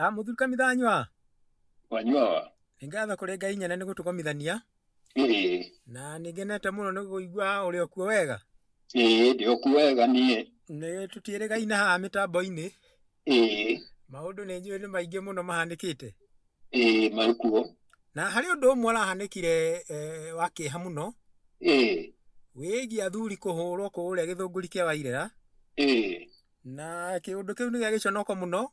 Ah, mũthuri Kamithanyua. Wanyua. Nĩ ngatho kũrĩ Ngai nyene nĩ gũtũgomithania. Ĩĩ. Na nĩ ngenete mũno nĩ kũigua ũrĩ o kuo wega. Ĩĩ, ndĩ o kuo wega niĩ. Nĩ tũtiĩrĩgaine haha mĩtambo-inĩ. Ĩĩ. Maũndũ nĩ njũĩ nĩ maingĩ mũno mahanĩkĩte. Ĩĩ, marĩ kuo. Na harĩ ũndũ ũmwe ũrahanĩkire wa kĩeha mũno. Ĩĩ. Wĩgiĩ athuri kũhũrwo kũrĩa Gĩthũngũri kĩa Wairera. Ĩĩ. Na kĩũndũ kĩu nĩ gĩa gĩconoko mũno.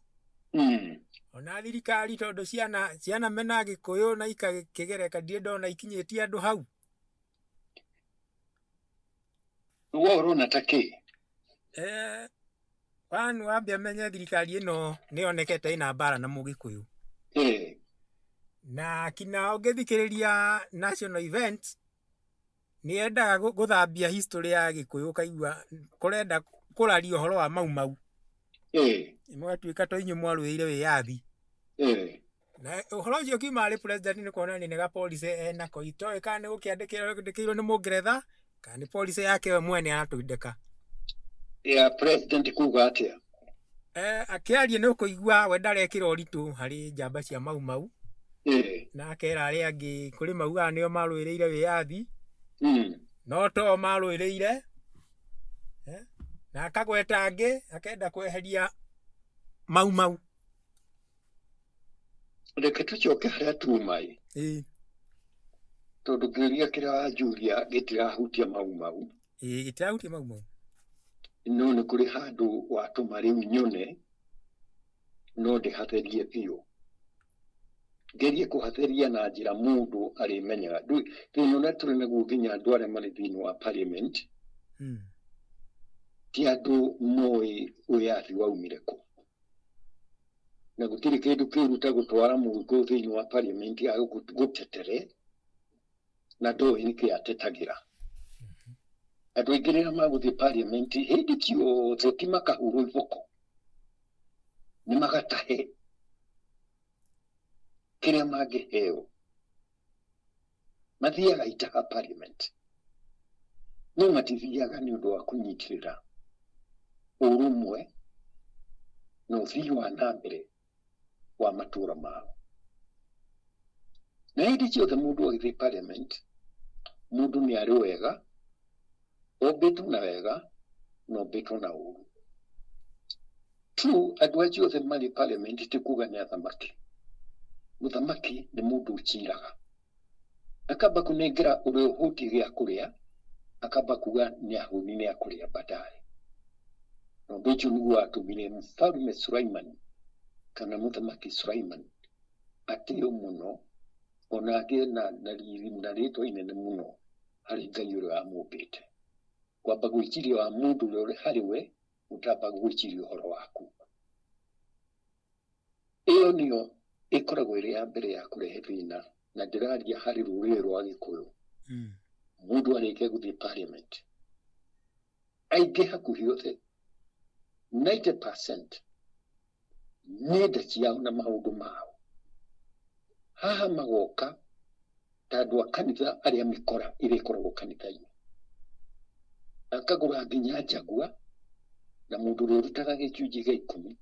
Ona thirikari tondũ ciana ciana mena Gĩkũyũ na ikakĩgereka ndirĩ ndona ikinyĩtie andũ hau. We ũrona ta kĩ? One wambe ũmenye thirikari ĩno nĩ yonekete ĩna mbara na Mũgĩkũyũ. Na kinya ũngĩthikĩrĩria national events nĩ yendaga gũthambia history ya Gĩkũyũ ũkaigua kũrenda kũraria ũhoro wa Mau Mau. Mũgatuĩka to inyuĩ mwarũĩrĩire wĩyathi. Na ũhoro ũcio ũkiuma harĩ president nĩ kuonania nĩ ga policy enako. Itoĩ kana nĩ gũkĩandĩkĩirwo nĩ Mũngeretha kana nĩ policy yake we mwene aratũndĩka. Ya president kuga atĩa? Akĩaria nĩ ũkũigua we ndarekĩra ũritũ harĩ njamba cia Mau Mau. Na akera arĩa angĩ kũrĩ maugaga nĩo marũĩrĩire wĩyathi no to marũĩrĩire. Na akagweta angĩ akenda kweheria Mau Mau. Reke tũcoke harĩa tuma ĩ. Tondũ kĩũria kĩrĩa wanjũria gĩtirahutia Mau Mau. Ĩĩ, gĩtirahutia Mau Mau. No nĩ kũrĩ handũ watũma rĩu nyone no ndĩhatherie biũ. Ngerie kũhatheria na njĩra mũndũ arĩmenyaga. Thĩna ũrĩa tũrĩ naguo nginya andũ arĩa marĩ thĩinĩ wa parliament ti andũ moĩ wĩyathi waumire kũ. Na gũtirĩ kĩndũ kĩũru ta gũtwara mũgĩkũyũ thĩinĩ wa parliament agũtetere na ndoĩ nĩkĩ atetagĩra. Andũ aingĩ rĩrĩa magũthiĩ parliament hĩndĩ ciothe ti makahũrwo iboko, nĩ magatahe kĩrĩa mangĩheo. Mathiaga itaha parliament, no matithiaga nĩ ũndũ wa kũnyitĩrĩra ũrũmwe na ũthii wa na mbere wa matũra mao. Na hĩndĩ ciothe mũndũ agĩthiĩ parliament, mũndũ nĩ arĩ wega, ombĩtwo na wega na ombĩtwo na ũru. Two, andũ acio othe marĩ parliament ti kuga nĩ athamaki. Mũthamaki nĩ mũndũ ũciraga. Akamba kũnengera ũrĩa ũhũtiĩ gĩa kũrĩa, akamba kuga nĩ ahũni nĩ akũrĩa baadaye. Na ũndũ ũcio nĩguo watũmire mfalme Sulaiman kana mũthamaki Sulaiman atĩo mũno ona agĩe na riri na rĩtwa inene mũno harĩ Ngai ũrĩa wamũmbĩte. Kwamba gwĩciria wa mũndũ ũrĩa ũrĩ harĩ we ũtamba gwĩciria ũhoro waku. Ĩyo nĩyo ĩkoragwo ĩrĩ ya mbere ya kũrehe thĩna, na ndĩraria harĩ rũrĩrĩ rwa Gĩkũyũ. Mũndũ arĩkia gũthiĩ parliament, aingĩ hakuhĩ othe 90% nĩ nda ciao na maũndũ mao. Haha magoka ta andũ a kanitha arĩa mĩkora ĩrĩa ĩkoragwo kanitha-inĩ. Akagũra nginya njagua na mũndũ ũrĩa ũrutaga gĩcunjĩ gĩa ikũmi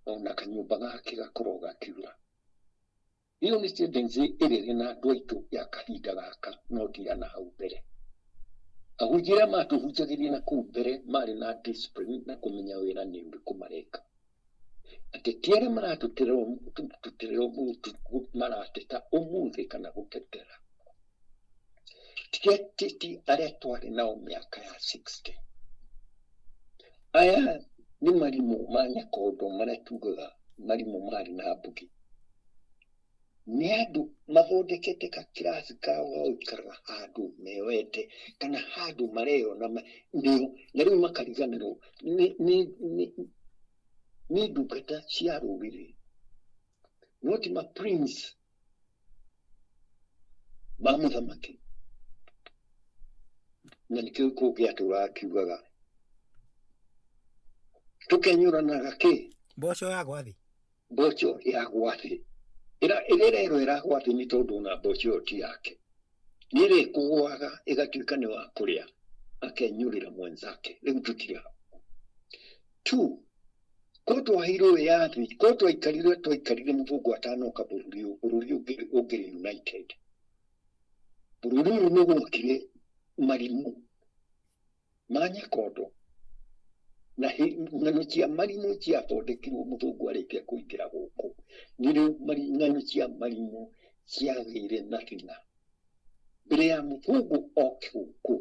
ona kanyũmba gake gakoragwo gakiura. Ĩyo nĩ tendency ĩrĩa ĩrĩ na andũ aitũ ya kahinda gaka no ti ya na hau mbere. Ahunjia arĩa matũhunjagĩria na kũu mbere marĩ na discipline na kũmenya wĩra nĩ ũrĩkũ mareka. Ateti arĩa marateta ũmũthĩ kana gũtetera ti ateti arĩa twarĩ nao mĩaka ya 60. Aya nĩ marimũ ma nyakondo marĩa tugaga marimũ marĩ na mbugi. Nĩ andũ mathondekete gakirathi kao ga gũikaraga handũ meyoete kana handũ mareyona nĩo, na rĩu makariganĩrwo nĩ ndungata cia rũrĩrĩ, no ti ma prince ma mũthamaki. Na nĩkĩo gĩkũyũ gĩatũraga kiugaga tũkenyũranaga kĩ? Mboco ya gwa thĩ. Mboco ya gwa thĩ. Ĩrĩa ĩrerwo ĩragwa thĩ nĩ tondũ ona mboco ĩyo ti yake. Nĩ ĩrĩkũgwaga ĩgatuĩka nĩ wa kũrĩa akenyũrĩra mwenzake. Rĩu tũtirĩ hau. Two, Ko twaheirwo wĩyathi, ko twaikarire twaikarire mũthũngũ atanoka bũrũri ũyũ, bũrũri ũngĩrĩ united. Bũrũri ũyũ nĩ wokire marimũ ma Nyakondo na ng'ano cia marimũ ciathondekirwo mũthũngũ arĩkia kũingĩra gũkũ. Nĩrĩo ng'ano cia marimũ ciagĩire na thĩna. Mbere ya mũthũngũ oke gũkũ,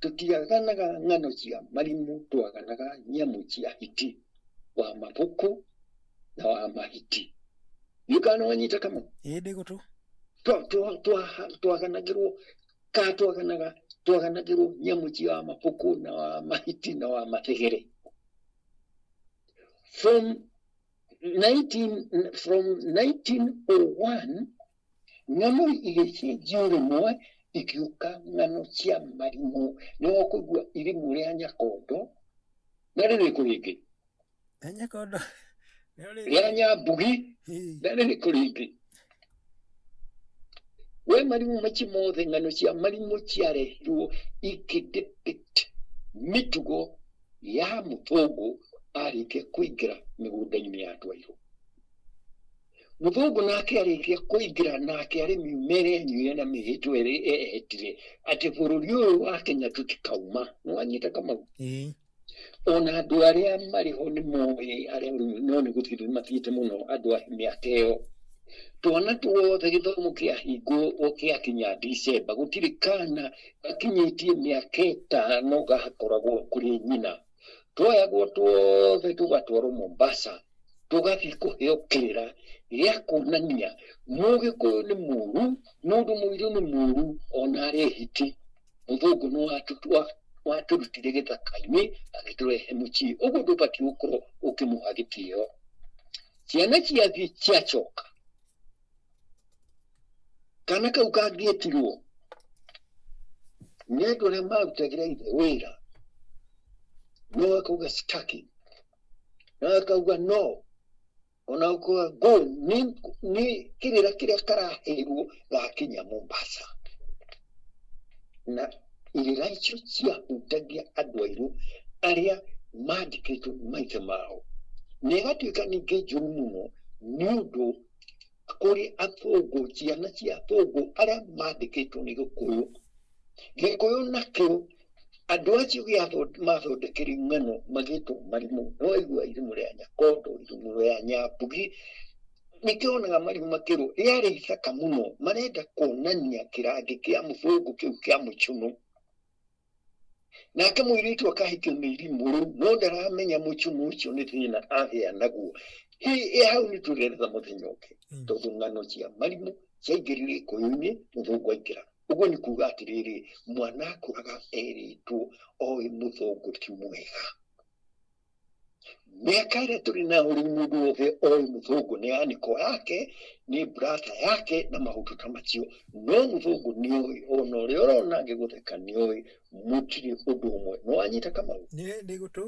tũtiaganaga ng'ano cia marimũ, twaganaga nyamũ cia hiti, wa mabũkũ na wa mahiti. Ndiũĩ kana nĩwanyita Kamau? Ĩĩ ndĩ gũtũ. Twaganagĩrwo ka twaganaga twaganagĩrwo nyamũ cia wa mabũkũ na wa mahiti na wa mathegere. From 19, from 1901 ng'ano igĩcenjio rĩmwe igĩũka ng'ano cia marimũ. Nĩ ũkũigua irimũ rĩa Nyakondo na rĩrĩkũ rĩngĩ? Rĩa Nyakondo. Rĩa Nyambugi na rĩrĩkũ rĩngĩ? We marimũ macio mothe ng'ano cia marimũ ciarehirwo ikĩ depict mĩtugo ya mũthũngũ arĩkia kũingĩra mĩgũnda-inĩ ya andũ airũ. Mũthũngũ nake arĩkia kũingĩra nake arĩ miumĩre anyuire na mĩhĩtwa ĩrĩa ehetire atĩ bũrũri ũyũ wa Kenya tũtikauma. Nĩwanyita Kamau? Ĩĩ. Ona andũ arĩa marĩ ho nĩ moĩ arĩa rĩu no nĩ gũthiĩ mathiĩte mũno andũ a mĩaka ĩyo. Twana tuothe gĩthomo kĩahingwo gĩakinya Dicemba gũtirĩ kana gakinyĩtie mĩaka ĩtano gakoragwo kũrĩ nyina. Twoyagwo tuothe tũgatwarwo Mombasa tũgathiĩ kũheo kĩrĩra gĩa kuonania mũgĩkũyũ nĩ mũru, mũndũ mũirũ nĩ mũru ona arĩ hiti. Mũthũngũ nĩ watũrutire gĩthaka-inĩ agĩtũrehe mũciĩ, ũguo ndũbatiĩ gũkorwo ũkĩmũha gĩtĩo. Ciana ciathiĩ ciacoka, kana kau kangĩetirwo nĩ andũ arĩa marutagĩra ithe wĩra, no akauga sitaki, no akauga no, ona akauga go, nĩ kĩrĩra kĩrĩa karaheirwo gakinya Mombasa. Na irĩra icio ciahutagia andũ airũ arĩa mandĩkĩtwo nĩ maithe mao. Na ĩgatuĩka ningĩ njũru mũno nĩ ũndũ kũrĩ athũngũ, ciana cia athũngũ arĩa mandĩkĩtwo nĩ Gĩkũyũ. Gĩkũyũ nakĩo andũ acio mathondekire ng'ano magĩtwo marimũ. No waigua irimũ rĩa Nyakondo, irimũ rĩa Nyambugi, nĩkĩo wonaga marimũ makĩrwo rĩarĩ ithaka mũno, marenda kuonania kĩrangi kĩa mũthũngũ kĩu kĩa mũcũnũ. Nake mũirĩtu akahikio nĩ irimũ rĩu, no ndaramenya mũcũnũ ũcio nĩ thĩna agĩa naguo. Ĩ hau nĩ tũrĩeretha mũthenya ũngĩ, tondũ ng'ano cia marimũ ciaingĩrire Gĩkũyũ-inĩ mũthũngũ aingĩra. Ũguo nĩ kuga atĩrĩrĩ, mwana akũraga erĩtwo oĩ mũthũngũ ti mwega. Mĩaka ĩrĩa tũrĩ nayo rĩu mũndũ wothe oĩ mũthũngũ nĩ aniko yake, nĩ brata yake na maũndũ ta macio. No mũthũngũ nĩ oĩ, ona ũrĩa ũrona agĩgũtheka nĩ oĩ mũtirĩ ũndũ ũmwe. Nĩ wanyita Kamau? Nĩ ndĩ gũtũ.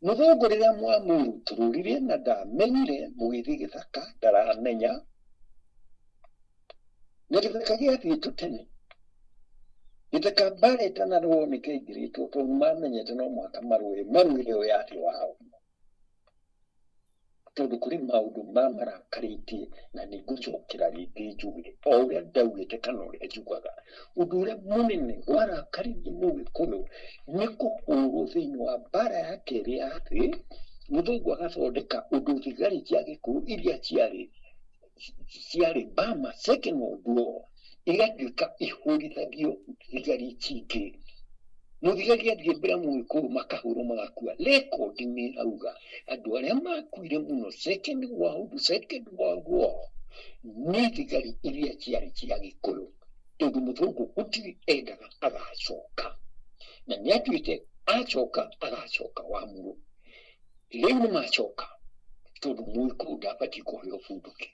Mũthũngũ rĩrĩa mwamũrutũrũrire na ndamenyire mũgĩthiĩ gĩthaka ndaramenya, na gĩthaka gĩathiĩtwo tene. Gĩthaka mbara ĩtanarũo nĩ kĩaingĩrĩtwo tondũ mamenyete no mũhaka marũe, marũĩre wĩyathi wao. Tondũ kũrĩ maũndũ mamarakarĩtie na nĩ ngũcokera rĩngĩ njuge o ũrĩa ndaugĩte kana ũrĩa njugaga. Ũndũ ũrĩa mũnene warakaririe mũgĩkũyũ nĩ kũhũrwo thĩinĩ wa mbara ya kerĩ ya thĩ, mũthũngũ agathondeka ũndũ thigari cia gĩkũyũ iria ciarĩ Burma Second World War igatuĩka ihũrithagio thigari cingĩ. Mũthigari athiĩ mbere mũgĩkũyũ makahũrwo magakua. Record nĩ ĩrauga andũ arĩa makuire mũno Second World War nĩ thigari iria ciarĩ cia gĩkũyũ, tondũ mũthũngũ gũtirĩ endaga agacoka, na nĩ atuĩte acoka agacoka wa mũrũ. Rĩu nĩ macoka tondũ mũgĩkũyũ ndabatiĩ kũheo bunduki.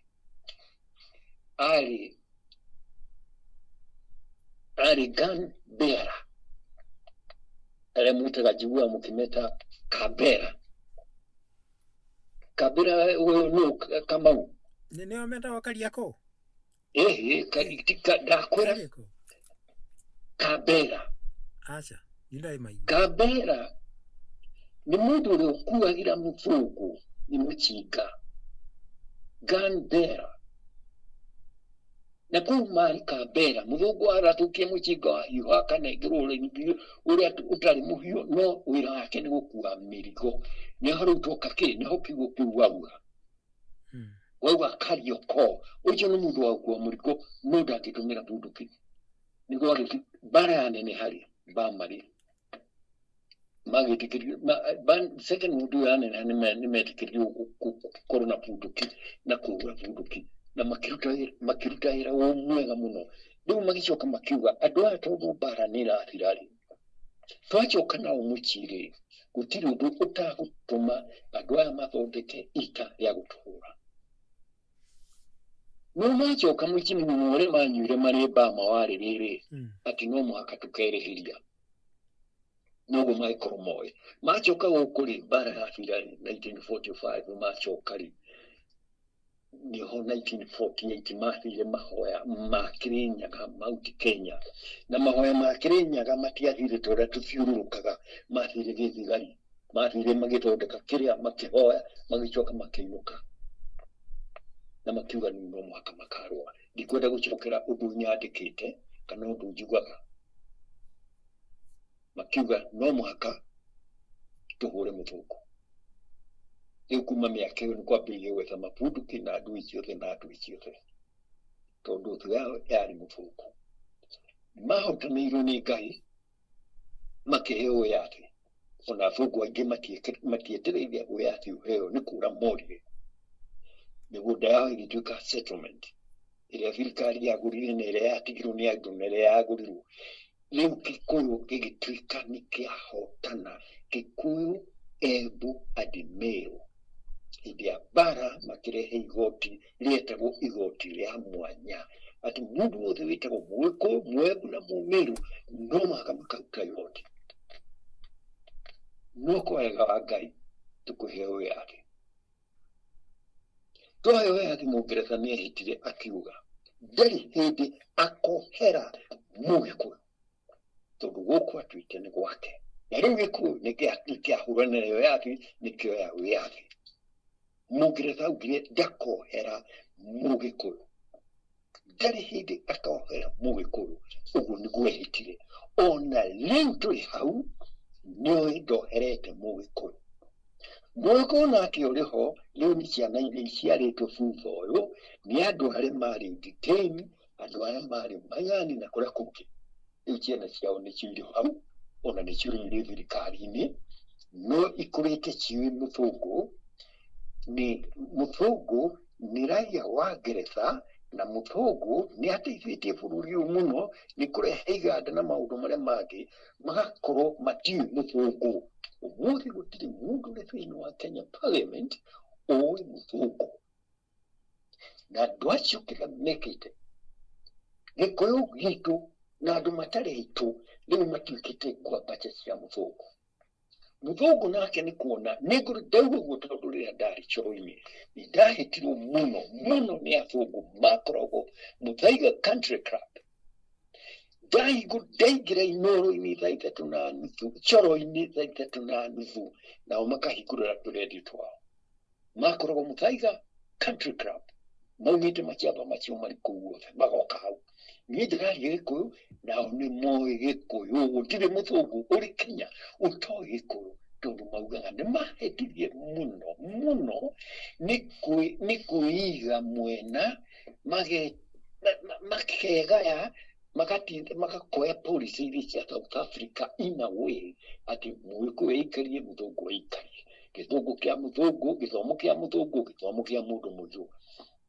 Arĩ gun bearer, arĩa mwĩtaga njiguaga mũkĩmeta Kambera. Kambera ũyũ nũ Kamau? Nĩ nĩo metagwo Kariakoo? Ĩhĩ, ndakwĩra Kambera. Aca, nĩ ndarĩ maigua. Kambera Nĩ mũndũ ũrĩa ũkuagĩra mũthũngũ nĩ mũcinga, gun bearer. Na kũu marĩ kambera mũthũngũ arathũkia mũcinga wa hiũha akanengerwo ũrĩa ũtarĩ mũhiũ, no wĩra wake nĩ gũkua mĩrigo. Nĩho rĩu twoka kĩ, nĩho kiugo kĩu wauga. Wauga Karioko ũcio nĩ mũndũ wa gũkua mũrigo, no ndangĩtũmĩra bunduki. Nĩguo agĩthi mbara ya nene harĩ Bama rĩ, magĩtĩkĩrio second World War yaneneha, nĩmetĩkĩririo gũkorwo na bunduki na kũhũra bunduki, na makĩruta wĩra o mwega mũno. Rĩu magĩcoka makiuga andũ aya tondũ mbara nĩ ĩrathira rĩ, twacoka nao mũciĩ rĩ, gũtirĩ ũndũ ũtagũtũma andũ aya mathondeke ita rĩa gũtũhũra. No macoka mũciĩ mũno ũrĩa manyuire marĩ Bama warĩ rĩrĩ, atĩ no mũhaka tũkerĩhĩria. Noguo magĩkorwo moĩ macoka gũkũ rĩ, mbara yathira rĩ, 1945 macoka rĩ, nĩho 1948 mathire mahoya ma Kĩrĩnyaga, Mount Kenya. Na mahoya ma Kĩrĩnyaga matiathire ta ũrĩa tũthiũrũrũkaga, mathire gĩthigari, mathire magĩthondeka kĩrĩa, makĩhoya, magĩcoka makĩinũka na makiuga nĩ no mũhaka makarũa. Ndikwenda gũcokera ũndũ nyandĩkĩte kana ũndũ njugaga. Makiuga no mũhaka tũhũre mũthũngũ. Rĩu kuma mĩaka ĩyo nĩ kwambĩrĩirie gwetha mabunduki na ndui ciothe na ndui ciothe, tondũ thũ yao yarĩ mũthũngũ. Mahotanĩirwo nĩ Ngai makĩheo wĩyathi. Ona athũngũ aingĩ matietereire wĩyathi ũheo, nĩ kũra morire. Mĩgũnda yao ĩgĩtuĩka settlement ĩrĩa thirikari yagũrire na ĩrĩa yatigirwo nĩ andũ na ĩrĩa yagũrirwo. Rĩu Kikuyu gĩgĩtuĩka nĩ kĩahotana. Kikuyu, Embu and Meru hĩndĩ ya mbara makĩrehe igoti rĩetagwo igoti rĩa mwanya, atĩ mũndũ wothe wĩtagwo Mũgĩkũyũ, Mũembu na Mũmĩru no mũhaka makaruta igoti. No kwa wega wa Ngai tũkũheo wĩyathi. Twaheo wĩyathi, Mũngeretha nĩ ehĩtire akiuga ndarĩ hĩndĩ akohera Mũgĩkũyũ, tondũ gũkũ atuĩte nĩ gwake. Na rĩu Gĩkũyũ nĩ kĩahũranĩra wĩyathi, nĩ kĩoya wĩyathi. Mũngeretha augire ndakohera Mũgĩkũyũ, ndarĩ hĩndĩ akohera Mũgĩkũyũ. Ũguo nĩguo ehĩtire. Ona rĩu tũrĩ hau, nĩoĩ ndoherete Mũgĩkũyũ. Mũgĩkũyũ nake ũrĩ ho rĩu nĩ ciana iria iciarĩtwo thutha ũyũ nĩ andũ arĩa marĩ detain, andũ arĩa marĩ Mayani na kũrĩa kũngĩ. Rĩu ciana ciao nĩcio irĩ hau, ona nĩcio rĩu irĩ thirikari-inĩ, no ikũrĩte ciũĩ mũthũngũ nĩ mũthũngũ, nĩ raia wa Ngeretha, na mũthũngũ nĩ ateithĩtie bũrũri ũyũ mũno nĩ kũrehe iganda na maũndũ marĩa mangĩ, magakorwo matiũĩ mũthũngũ. Ũmũthĩ gũtirĩ mũndũ ũrĩ thĩinĩ wa Kenya Parliament ũĩ mũthũngũ. Na andũ acio kĩrĩa mekĩte Gĩkũyũ gitũ na andũ matarĩ aitũ, rĩu matuĩkĩte ngwambacha cia mũthũngũ. Mũthũngũ nake nĩ kuona ndauga ũguo, tondũ rĩrĩa ndarĩ coro-inĩ nĩ ndahĩtirwo mũno mũno nĩ athũngũ makoragwo Muthaiga Country Club. Ndaingĩra inoro-inĩ 3:30, coro-inĩ 3:30, nao makahingũrĩra tũrendio twao. Makoragwo Muthaiga Country Club, maumĩte maciamba macio marĩ kũu guothe, magoka hau. Niĩ ndĩraria Gĩkũyũ, nao nĩ moĩ Gĩkũyũ. Gũtirĩ mũthũngũ ũrĩ Kenya ũtoĩ Gĩkũyũ, tondũ maugaga nĩ mahĩtirie mũno mũno nĩ kwĩiga mwena, makegaya, magakoya policy iria cia South Africa in a way atĩ Mũgĩkũyũ aikarie, mũthũngũ aikarie, gĩthũngũ kĩa mũthũngũ, gĩthomo kĩa mũthũngũ, gĩthomo kĩa mũndũ mũirũ.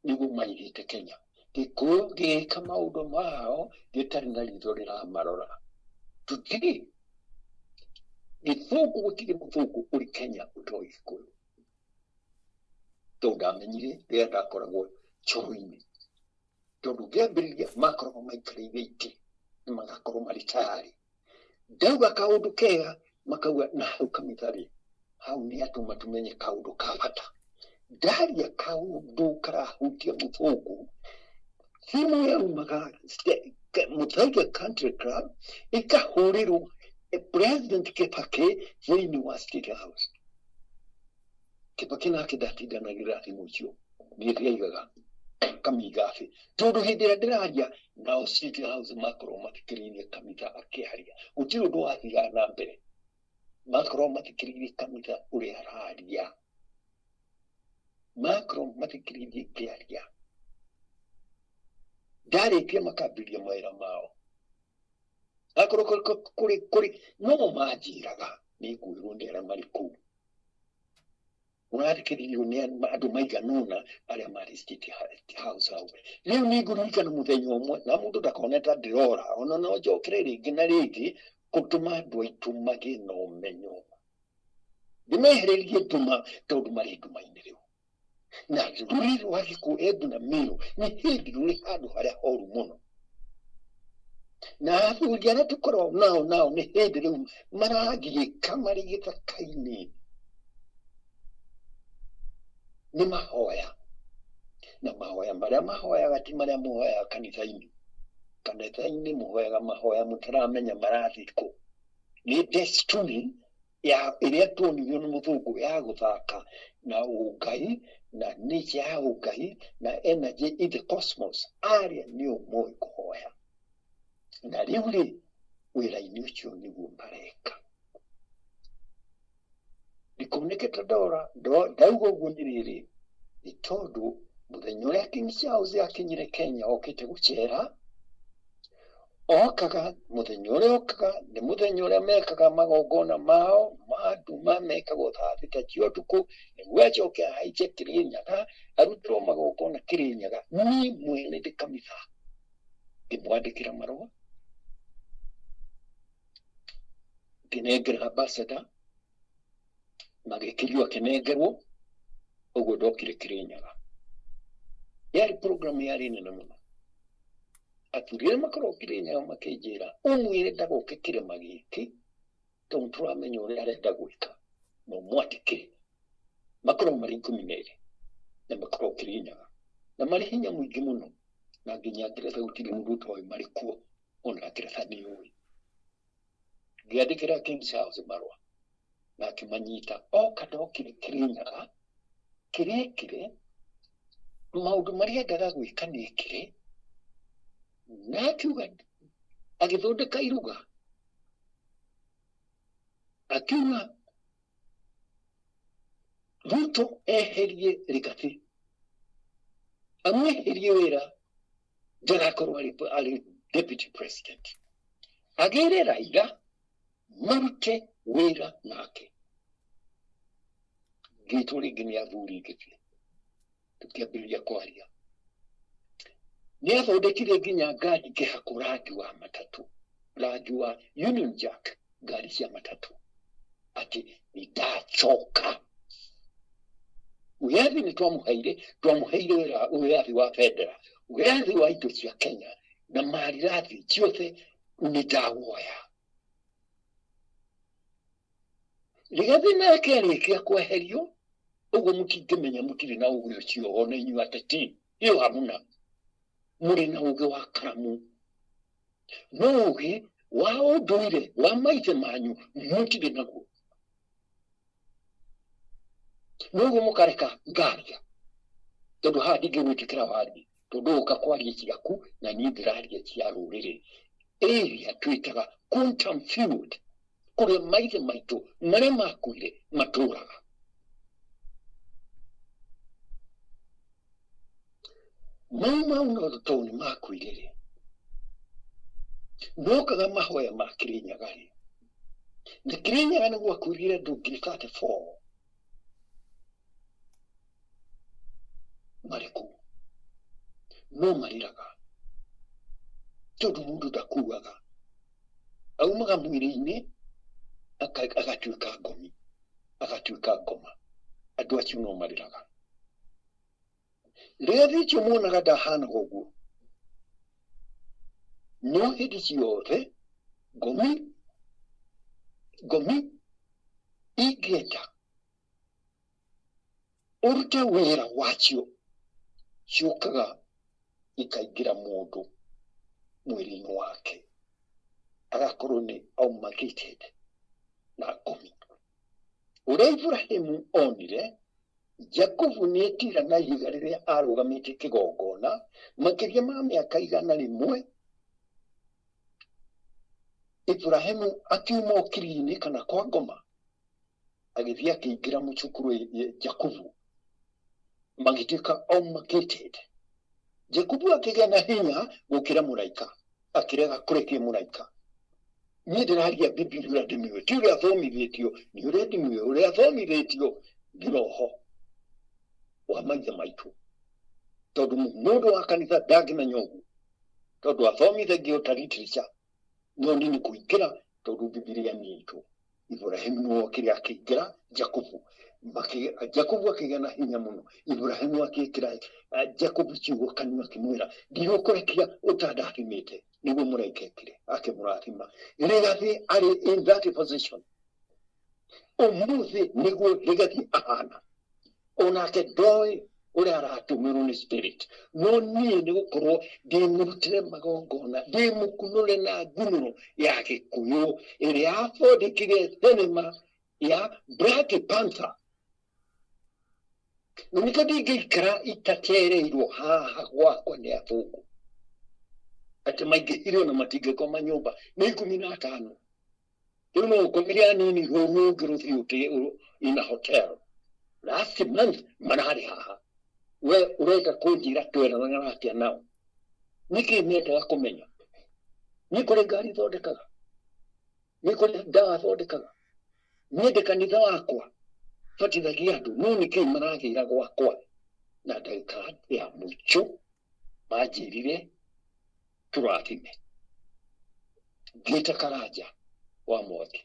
Nĩguo maigĩte Kenya. Gĩkũyũ gĩgĩka maũndũ mao gĩtarĩ na ritho rĩramarora. Today gĩthũngũ, gũtirĩ mũthũngũ ũrĩ Kenya ũtoĩ Gĩkũyũ, tondũ ndamenyire rĩrĩa ndakoragwo coro-inĩ, tondũ ngĩambĩrĩria makoragwo maikarĩire itĩ na magakorwo marĩ tayarĩ. Ndauga kaũndũ kega makauga na hau kamitha-rĩ, hau nĩ atũma tũmenye kaũndũ ka bata. Ndaria kaũndũ karahutia mũthũngũ, thimũ yaumaga Muthaiga Country Club ĩkahũrĩrwo President Kibaki thĩinĩ wa State House. Kibaki nake ndatindanagĩra thimũ icio, niĩ ndiaigaga kamiga thĩ, tondũ hĩndĩ ĩrĩa ndĩraria nao State House makorwo mathikĩrĩirie Kamitha akĩaria, gũtirĩ ũndũ wathiaga na mbere. Makorwo mathikĩrĩirie Kamitha ũrĩa araria, makorwo mathikĩrĩirie ngĩaria, ndarĩkia makambĩrĩria mawĩra mao. Akorwo kũrĩ no manjĩraga nĩ ngwĩrwo nĩ arĩa marĩ kũu, ũrathikĩrĩrio nĩ andũ maigana ũna arĩa marĩ State House hau. Rĩu nĩ ngũririkana mũthenya ũmwe, na mũndũ ndakone ta ndĩrora, ona no njokere rĩngĩ na rĩngĩ gũtũma andũ aitũ magĩe na ũmenyo, ndĩmehererie nduma, tondũ marĩ nduma-inĩ rĩu. Na rũrĩrĩ rwa Gĩkũyũ, Embu na Meru, nĩ hĩndĩ rũrĩ handũ harĩa horu mũno, na athuri arĩa tũkoragwo nao nĩ hĩndĩ rĩu maragiĩka marĩ gĩthaka-inĩ nĩ mahoya, na mahoya marĩa mahoyaga ti marĩa mũhoyaga kanitha-inĩ. Kanitha-inĩ mũhoyaga mahoya mũtaramenya marathiĩ kũ. Nĩ desturi ya ĩrĩa tuonirio nĩ mũthũngũ ya gũthaka na ũngai na nature ya ũngai na energy in the cosmos. Arĩa nĩo moĩ kũhoya, na rĩu rĩ wĩra-inĩ ũcio nĩguo mareka. Ndikoneke ta ndora ndauga ũguo nĩ rĩrĩ, nĩ tondũ mũthenya ũrĩa King Charles akinyire Kenya okĩte gũcera, okaga mũthenya ũrĩa okaga nĩ mũthenya ũrĩa mekaga magongona mao ma nduma, mekagwo thaa 6 cia ũtukũ, nĩguo acoke ahaice Kĩrĩnyaga arutĩrwo magongona Kĩrĩnyaga. Niĩ mwene ndĩ Kamitha ngĩmwandĩkĩra marũa, ngĩnengera ambassador, magĩkĩrio akĩnengerwo ũguo. Ndokire Kĩrĩnyaga, yarĩ program yarĩ nene mũno. Athuri arĩa makoragwo Kĩrĩnyaga makĩnjĩra ũmwĩre ndagoke kĩrĩma gĩkĩ, tondũ tũramenya ũrĩa arenda gwĩka, no mwandĩkĩre. Makoragwo marĩ 12 na makoragwo Kĩrĩnyaga na marĩ hinya mũingĩ mũno, na nginya Ngeretha gũtirĩ mũndũ ũtoĩ marĩ kuo, ona Ngeretha nĩ ũĩ. Ngĩandĩkĩra King Charles marũa na akĩmanyita. Oka ndokire Kĩrĩnyaga, kĩrĩkire maũndũ marĩa endaga gwĩka nĩ ekire, na akiuga agĩthondeka iruga, akiuga Ruto eherie Rigathi, amweherie wĩra, ndagakorwo arĩ deputy president, agĩre Raila marute wĩra nake. Ngĩtwo rĩngĩ nĩ athuri, ngĩthiĩ tũkĩambĩrĩria kwaria. Nĩ athondekire nginya ngari ngĩhakwo rangi wa matatũ, rangi wa Union Jack, ngari cia matatũ, atĩ nĩ ndacoka. Wĩyathi nĩ twamũheire, twamũheire wĩra, wĩyathi wa bendera, wĩyathi wa indo cia Kenya na marirathi ciothe nĩ ndawoya. Rigathi nake arĩkia kweherio ũguo, mũtingĩmenya, mũtirĩ na ũgĩ ũcio. Ona inyuĩ ateti ĩyo hamuna, mũrĩ na ũgĩ wa karamu, no ũgĩ wa ũndũire wa maithe manyu mũtirĩ naguo. Noguo mũkareka ngaria, tondũ haha ndingĩgwĩtĩkĩra warie, tondũ ũka kwaria ciaku na niĩ ndĩraria cia rũrĩrĩ, area twĩtaga quantum field, kũrĩa maithe maitũ marĩa makuire matũraga. Mau mau no tondũ nĩ makuire rĩ, nokaga mahoya ma Kĩrĩnyaga rĩ, na Kĩrĩnyaga nĩ gwakuire andũ 34,000 marĩ kũu, no marĩraga tondũ mũndũ ndakuaga, aumaga mwĩrĩ-inĩ agatuĩka ngomi, agatuĩka ngoma. Andũ acio no marĩraga. Rĩrĩa icio muonaga ndahanaga ũguo, no hĩndĩ ciothe ngomi ngomi ingĩenda ũrute wĩra wacio, ciũkaga ikaingĩra mũndũ mwĩrĩ-inĩ wake. Agakorwo nĩ amalgamated na ngomi. Ũrĩa Ibrahimu onire Jakubu nĩ etira na ihiga rĩrĩa arũgamĩtie kĩgongona makĩria ma mĩaka 100. Ibrahimu akiuma ũkiri-inĩ kana kwa ngoma agĩthiĩ akĩingĩra mũcukuru Jakubu, magĩtuĩka amalgamated. Jakubu akĩgĩa na hinya gũkĩra mũraika, akĩrega kũrekia mũraika. Niĩ ndĩraria Bibilia ũrĩa ndĩmĩũĩ, ti ũrĩa thomithĩtio, nĩ ũrĩa ndĩmĩũĩ. Ũrĩa thomithĩtio nĩ roho wa maithe maitũ, tondũ mũndũ wa kanitha ndangĩmenya ũguo, tondũ athomithagio ta literature. No niĩ nĩ kũingĩra, tondũ Bibilia nĩ itũ. Ibrahimu nĩwe okire akĩingĩra Jakubu, Jakubu akĩgĩa na hinya mũno. Ibrahimu akĩĩkĩra Jakubu ciugo kanua, akĩmwĩra, ndigũkũrekia ũtandathimĩte. Nĩguo mũraika ekire, akĩmũrathima. Rigathi arĩ in that position ũmũthĩ, nĩguo Rigathi ahana. Onake ndoĩ ũrĩa aratũmĩrwo nĩ spirit, no niĩ nĩ gũkorwo ndĩmũrutĩre magongona, ndĩmũkunũre na ngunũro ya Gĩkũyũ ĩrĩa yathondekire thenema ya Black Panther, na nĩkĩo ndingĩikara itacereirwo haha gwakwa nĩ athũngũ atĩ maingĩhire ona matingĩkoma nyũmba nĩ 15. Rĩu no ũkomire anini, rũru rũngĩ rũthiĩ ũtĩ in a hotel. Last month mararĩ haha. We ũrenda kũnjĩra tweranaga atĩa nao? Nĩkĩ mendaga kũmenya? Nĩ kũrĩ ngari thondekaga, nĩ kũrĩ ndawa thondekaga, niĩ ndĩ kanitha wakwa batithagia andũ, no nĩkĩ maragĩra gwakwa? Na ndagĩka ya mũico manjĩrire tũrathime. Ngĩta Karanja wa Mwangi,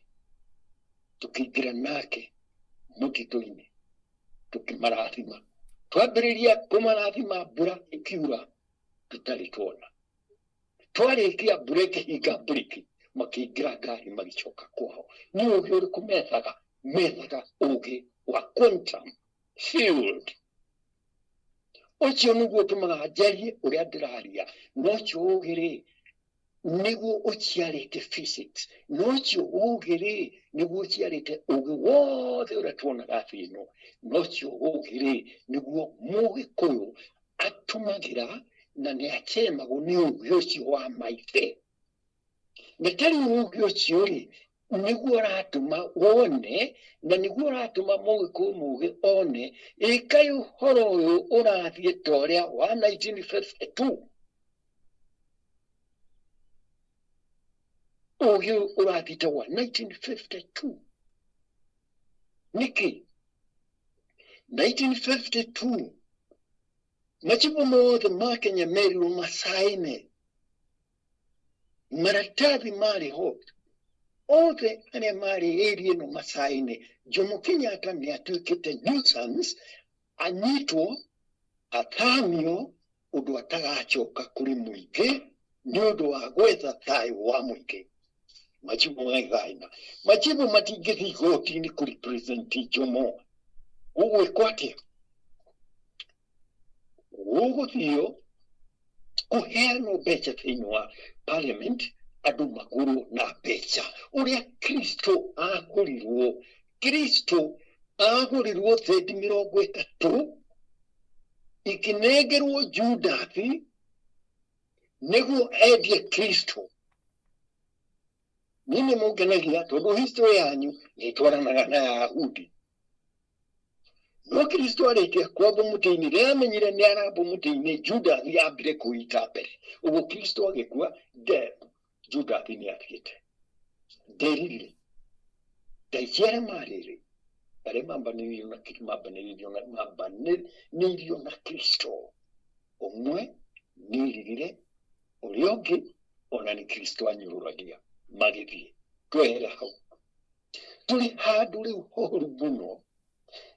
tũkĩingĩra nake mũtitũ-inĩ, tũkĩmarathima. Twambĩrĩria kũmarathima, mbura ĩkiura tũtarĩ tuona. Twarĩkia, mbura ĩkĩhinga mburiki, makĩingĩra ngari magĩcoka kwao. Nĩ ũgĩ ũrĩkũ methaga? Methaga ũgĩ wa quantum field. Ũcio nĩguo ũtũmaga njarie ũrĩa ndĩraria. Na ũcio ũgĩ rĩ, nĩguo ũciarĩte physics, na ũcio ũgĩ rĩ, nĩguo ũciarĩte ũgĩ wothe ũrĩa tuonaga thĩ ĩno, na ũcio ũgĩ rĩ, nĩguo Mũgĩkũyũ atũmagĩra, na nĩ acemagwo nĩ ũgĩ ũcio wa maithe. Na tarĩ ũgĩ ũcio rĩ, nĩguo ũratũma wone, na nĩguo ũratũma Mũgĩkũyũ mũgĩ one ĩkaĩ ũhoro ũyũ ũrathiĩ ta ũrĩa wa 1952. Ũgĩ ũyũ ũrathiĩ ta wa 1952 nĩkĩ? 1952 machibu mothe ma Kenya merirwo macaine maratathi marĩ ho, othe arĩa marĩ area ĩno macaine. Jomo Kenyatta nĩ atuĩkĩte nuisance, anyitwo athamio ũndũ atagacoka kũrĩ mũingĩ nĩ ũndũ wa gwetha thayũ wa mũingĩ. Machibu magĩthaina, machibu matingĩthiĩ igoti-inĩ kũ represent Jomo. Gũgwĩkwo atĩa? Gũgũthio kũheanwo mbeca thĩinĩ wa parliament, andũ magũrwo na mbeca ũrĩa Kristo agũrirwo. Kristo agũrirwo thendi 30, ikĩnengerwo Judathi nĩguo endie Kristo. Niĩ nĩ mũngenagia tondũ history yanyu nĩ ĩtwaranaga na ya Ayahudi. No Kristo arĩkia kwambwo mũtĩ-inĩ, rĩrĩa amenyire nĩ arambwo mũtĩ-inĩ, Judathi ambire kũita mbere. Ũguo Kristo agĩkua, Judathi nĩ athiĩte. Nderirire ndaici arĩa marĩrĩ, arĩa mambanĩirio na Kristo, ũmwe nĩeririre, ũrĩa ũngĩ ona nĩ Kristo anyũrũragia, magĩthiĩ. Twehere hau, tũrĩ handũ rĩu horu mũno,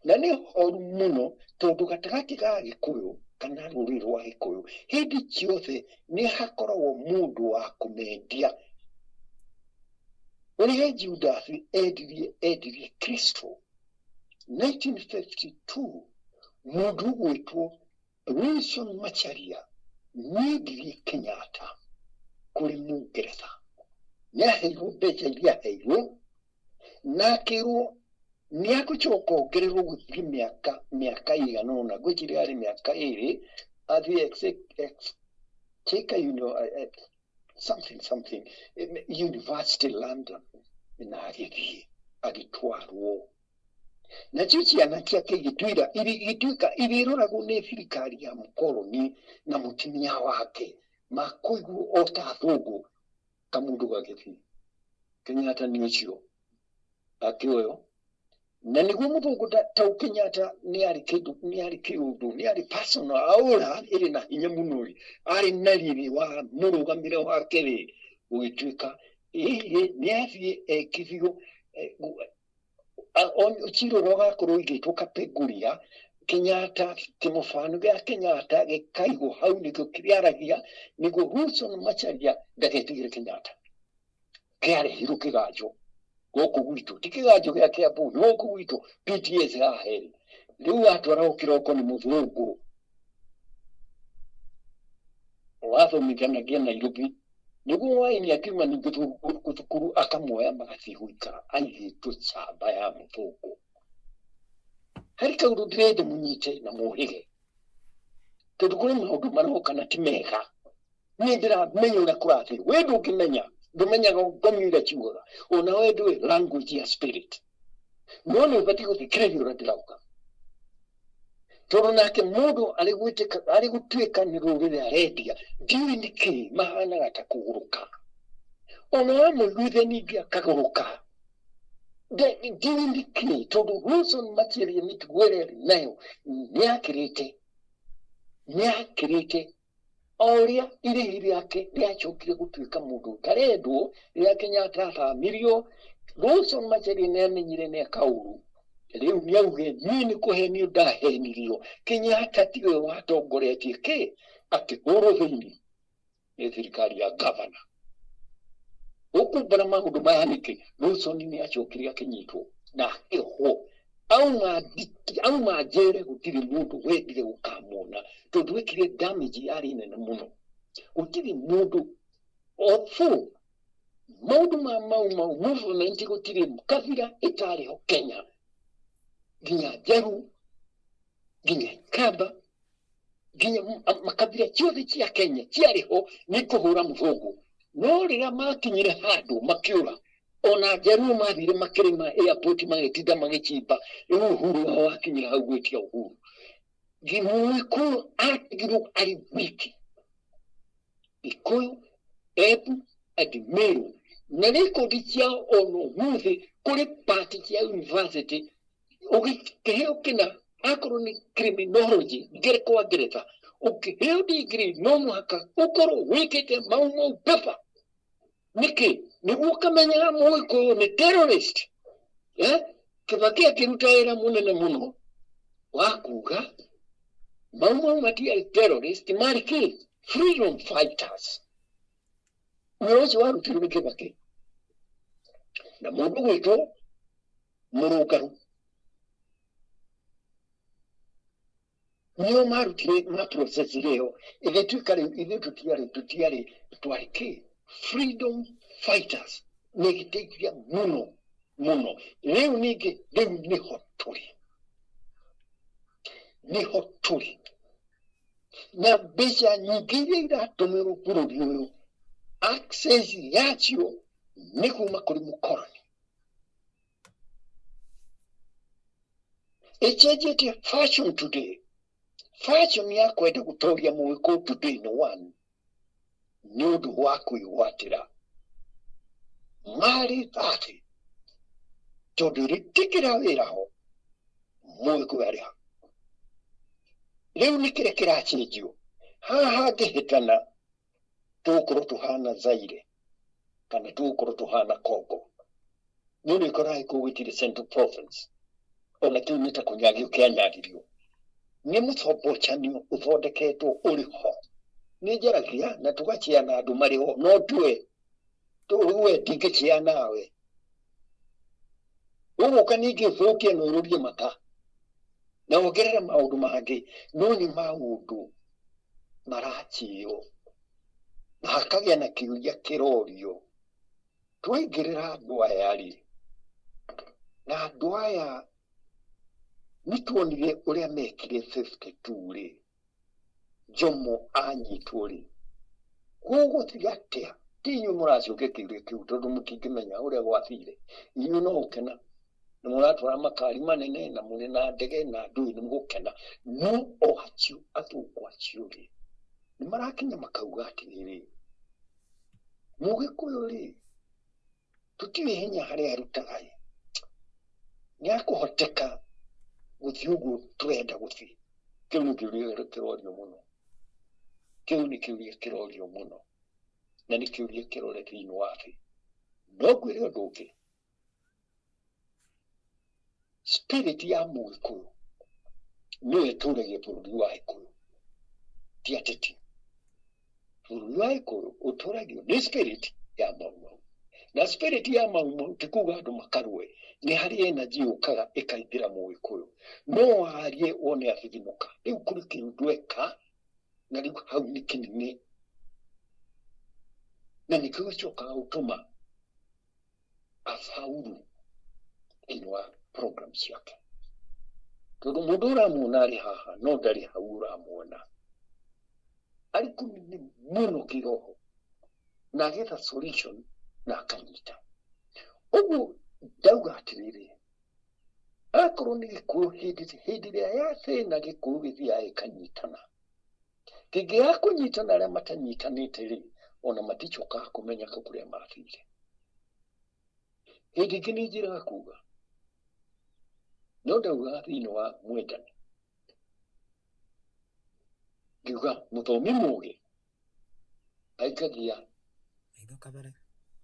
na nĩ horu mũno tondũ gatagatĩ ga Gĩkũyũ kana rũrĩrĩ rwa Gĩkũyũ, hĩndĩ ciothe nĩ hakoragwo mũndũ wa kũmendia ũrĩa Judasi endirie Kristo. 1952 mũndũ ũgwĩtwo Wilson Macharia nĩendirie Kenyatta kũrĩ Mũngeretha. Nĩ aheirwo mbeca iria aheirwo na akĩrwo nĩ agũcoka ongererwo gũthiĩ mĩaka ĩigana ũna, ngwĩciria yarĩ mĩaka 2, athiĩ Exchequer something something University London, na agĩthiĩ agĩtwarwo. Nacio ciana ciake igĩtuĩra igĩtuĩka irĩroragwo nĩ thirikari ya mũkoroni na mũtumia wake makũigwo o ta athũngũ. Kamũndũ gagĩthiĩ Kenyatta nĩ ũcio akĩoyo na nĩguo mũthũngũ tau Kenyatta nĩ arĩ kĩndũ, nĩ arĩ kĩũndũ, nĩ arĩ personal aura ĩrĩ na hinya mũno rĩ, arĩ na riri wa mũrũgamĩre wake rĩ, gũgĩtuĩka ĩhĩ nĩ athiĩ ekithio cira ũrĩa ũgakorwo ũigĩtwo Kapenguria. Kenyatta, kĩmũbano gĩa Kenyatta gĩkaigwo hau nĩkĩo kĩaragia nĩguo Wilson Macharia ndagetigĩre Kenyatta. Kĩarehirwo kĩganjo gũkũ gwitũ, ti kĩganjo gĩa Kiambu, nĩ gũkũ gwitũ PTS haha ĩrĩ. Rĩu atwaragwo kĩroko nĩ mũthũngũ wathomithanagia Nairobi, nĩguo waini akiuma ningĩ thukuru akamuoya magathiĩ gũikara aigĩtwo camba ya mũthũngũ. Harĩ kaũndũ ndĩrenda mũnyite na mũhĩge, tondũ kũrĩ maũndũ maroka na ti mega. Niĩ ndĩramenya ũrĩa kũrathiĩ, we ndũngĩmenya, ndũmenyaga ngomi ũrĩa ciugaga, ona we ndũĩ language ya spirit, no nĩ ũbatiĩ gũthikĩrĩria ũrĩa ndĩrauga, tondũ nake mũndũ arĩ gwĩtĩka arĩ gũtuĩka nĩ rũrĩrĩ arendia, ndiũĩ nĩkĩ mahanaga ta kũgũrũka, ona wamũiguithia ningĩ akagũrũka. Ndiũĩ nĩkĩ, tondũ Wilson Macharia mĩtugo ĩrĩa arĩ nayo nĩ akĩrĩte o ũrĩa irĩhi rĩake rĩacokire gũtuĩka mũndũ ũtarendwo rĩrĩa Kenyatta athamirio. Wilson Macharia nĩ amenyire nĩ akaũru. Rĩu nĩ auge niĩ nĩ kũhenio ndahenirio, Kenyatta tiwe watongoretie kĩ, akĩhũrwo thĩinĩ nĩ thirikari ya gavana. Ũkumbara maũndũ maya nĩkĩ? Wilson nĩ acokire akĩnyitwo na akĩohwo. Auma njere gũtirĩ mũndũ wendire gũkamwona tondũ ekire damage yarĩ nene mũno. Gũtirĩ mũndũ otho maũndũ ma Mau Mau movement, gũtirĩ kabira ĩtarĩ ho Kenya, nginya Njaruo, nginya Kamba, nginya makabira ciothe cia Kenya ciarĩ ho nĩ kũhũra mũthũngũ. No rĩrĩa makinyire handũ makĩũra, ona Njaruo mathire makĩrĩma airport, magĩtinda magĩchimba. Rĩu uhuru wao wakinyire hau gwĩtia uhuru, Mũgĩkũyũ atigirwo arĩ wiki, Gĩkũyũ, Embu and Meru, na rekondi ciao ona ũmũthĩ kũrĩ part cia university ũgĩkĩheo kĩna akorwo nĩ criminology ngere kwa Ngeretha, ũkĩheo degree no mũhaka ũkorwo wĩkĩte Mau Mau paper. Nĩkĩ? Nĩguo ũkamenyaga Mũgĩkũyũ nĩ terrorist, eh? Kibaki akĩruta wĩra mũnene mũno wa kuga Mau Mau matiarĩ terrorist, marĩ kĩ? Freedom fighters. Wĩra ũcio warutirwo nĩ Kibaki na mũndũ gwĩtwo Mũrũngaru, nĩo marutire ma process ĩyo ĩgĩtuĩka rĩu ithuĩ tũtiarĩ twarĩ kĩ? Freedom fighters. Nĩ ĩgĩteithia mũno mũno. Rĩu ningĩ rĩu nĩho tũrĩ na mbeca nyingĩ iria iratũmĩrwo bũrũri ũyũ, access yacio nĩ kuma kũrĩ mũkoroni. Ĩcenjetie fashion today, fashion ya kwenda gũtoria Mũgĩkũyũ today nĩ one nĩ ũndũ wa kwĩgwatĩra marĩ thati, tondũ rĩtikĩra wĩra ho Mũgĩkũyũ arĩ ha. Rĩu nĩ kĩrĩa kĩracenjio haha hangĩhĩtana, tũgũkorwo tũhana Zaire kana tũgũkorwo tũhana Congo. Nĩ ũndũ ĩkoraga gũgĩtirĩ Central Province, ona kĩu nĩ ta kũnyagio kĩanyagirio nĩ mũcombocanio ũthondeketwo ũrĩ ho. Nĩ njaragia na tũgaciana andũ marĩ ho, no tue we ndingĩcia nawe ũgũka ningĩ ũthũkie na ũrũrie mata na wongerere maũndũ mangĩ, no nĩ maũndũ maracio na hakagĩa na kĩũria kĩrorio. Twaingĩrĩra andũ aya rĩ, na andũ aya nĩ tuonire ũrĩa mekire 52 rĩ, Jomo anyitwo rĩ, gũgũthiĩ atĩa? Ti inyuĩ mũracokia kĩũria kĩu tondũ mũtingĩmenya ũrĩa gwathire. Inyuĩ no gũkena nĩ mũratwara makari manene na mũrĩ na ndege na ndũĩ nĩ mũgũkena. No o acio athũngũ acio rĩ, nĩ marakinya makauga atĩrĩrĩ, Mũgĩkũyũ rĩ, tũtiũĩ hinya harĩa arutaga ĩ, nĩ akũhoteka gũthiĩ ũguo tũrenda gũthiĩ? Kĩu nĩ kĩũria kĩrorio mũno. Kĩu nĩ kĩũria kĩrorio mũno na nĩ kĩũria kĩrore thĩinĩ wa thĩ. No ngwĩre ũndũ ũngĩ, spirit ya Mũgĩkũyũ nĩyo ĩtũragia bũrũri wa Gĩkũyũ, ti ateti. Bũrũri wa Gĩkũyũ ũtũragio nĩ spirit ya Mau Mau. Na spirit ya Mau Mau ti kuga andũ makarũe, nĩ harĩ energy yũkaga ĩkaingĩra Mũgĩkũyũ. No warie wone athithimũka. Rĩu kũrĩ kĩndũ eka na rĩu hau nĩ kĩnene. Na nĩkĩo gĩcokaga gũtũma afaulu thĩinĩ wa program ciake. Tondũ mũndũ ũramuona arĩ haha no ndarĩ hau ũramuona. Arĩ kũnene mũno kĩroho na agetha solution na akanyita. Ũguo ndauga atĩrĩrĩ, akorwo nĩ Gĩkũyũ hĩndĩ ĩrĩa ya thĩna Gĩkũyũ gĩthiaga gĩkanyitana. Kĩngĩaga kũnyitana arĩa matanyitanĩte rĩ, ona maticokaga kũmenya kũrĩa mathire. Hĩndĩ ĩngĩ nĩ njĩraga kuga, no ndaugaga thĩinĩ wa mwendani, ngiuga mũthomi mũgĩ aikagia Maitho kabere.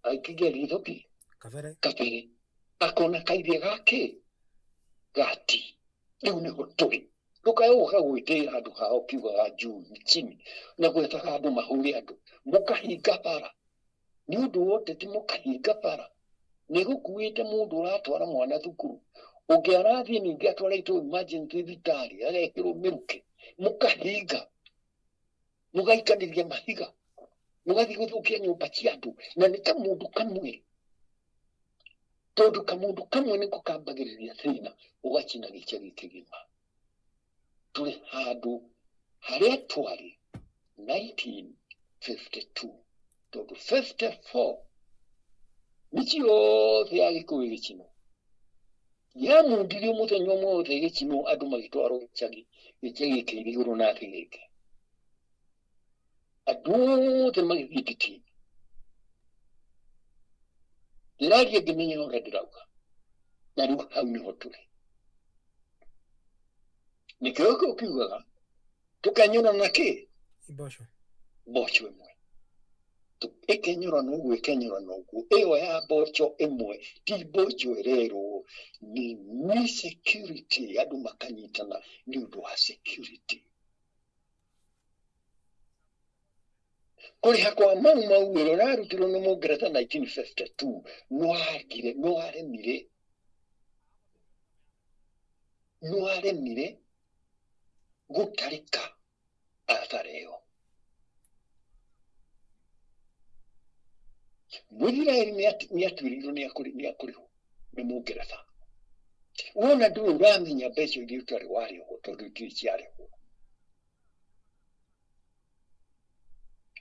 Aikagia ritho kĩ? Kabere. Kabere. Akona kairia gake gati. Rĩu nĩho tũrĩ. Ndũkae gũka gwĩtĩĩra andũ haha ũkiugaga juu chini na gwethaga andũ mahũre andũ. Mũkahinga bara. Nĩ ũndũ wa ũteti mũkahinga bara. Nĩ gũkuĩte mũndũ ũratwara mwana thukuru. Ũngĩ arathiĩ ningĩ atwarĩtwo emergency thibitarĩ agekĩrwo mĩrukĩ. Mũkahinga. Mũgaikanĩria mahiga. Mũgathiĩ gũthũkia nyũmba cia andũ. Na nĩ kamũndũ kamwe. Tondũ kamũndũ kamwe nĩko kambagĩrĩria thĩna ũgacina gĩcagi kĩgima. Tũrĩ handũ harĩa twarĩ 1952 tondũ 54 mĩciĩ yothe ya Gĩkũyũ ĩgĩcinwo. Yamundirio mũthenya ũmwe yothe ĩgĩcinwo andũ magĩtwarwo gĩcagi, gĩcagi kĩirĩ igũrũ na thĩ gĩkĩ. Andũ othe magĩthiĩ nditi. Ndĩraria ngĩmenya ũrĩa ndĩrauga. Na rĩu hau nĩho tũrĩ. Nĩkĩo gĩkũyũ kiugaga tũkenyũrana na kĩ? Mboco. Mboco ĩmwe. Ĩkenyũrana ũguo ĩkenyũrana ũguo. Ĩyo ya mboco ĩmwe ti mboco ĩrerwo nĩ security andũ makanyitana nĩ ũndũ wa security. Kũrĩha kwa Mau Mau wĩra ũrarutirwo nĩ Mũngeretha 1952 nĩwagire nĩwaremire nĩwaremire gũtarĩka athara ĩyo. Mũisiraeli nĩatuĩrĩirwo nĩakũrĩhwo nĩ Mũngeretha. Wona ndũrĩ ũramenya mbeca iria ũtarĩ warĩhwo tondũ itirĩ ciarĩhwo.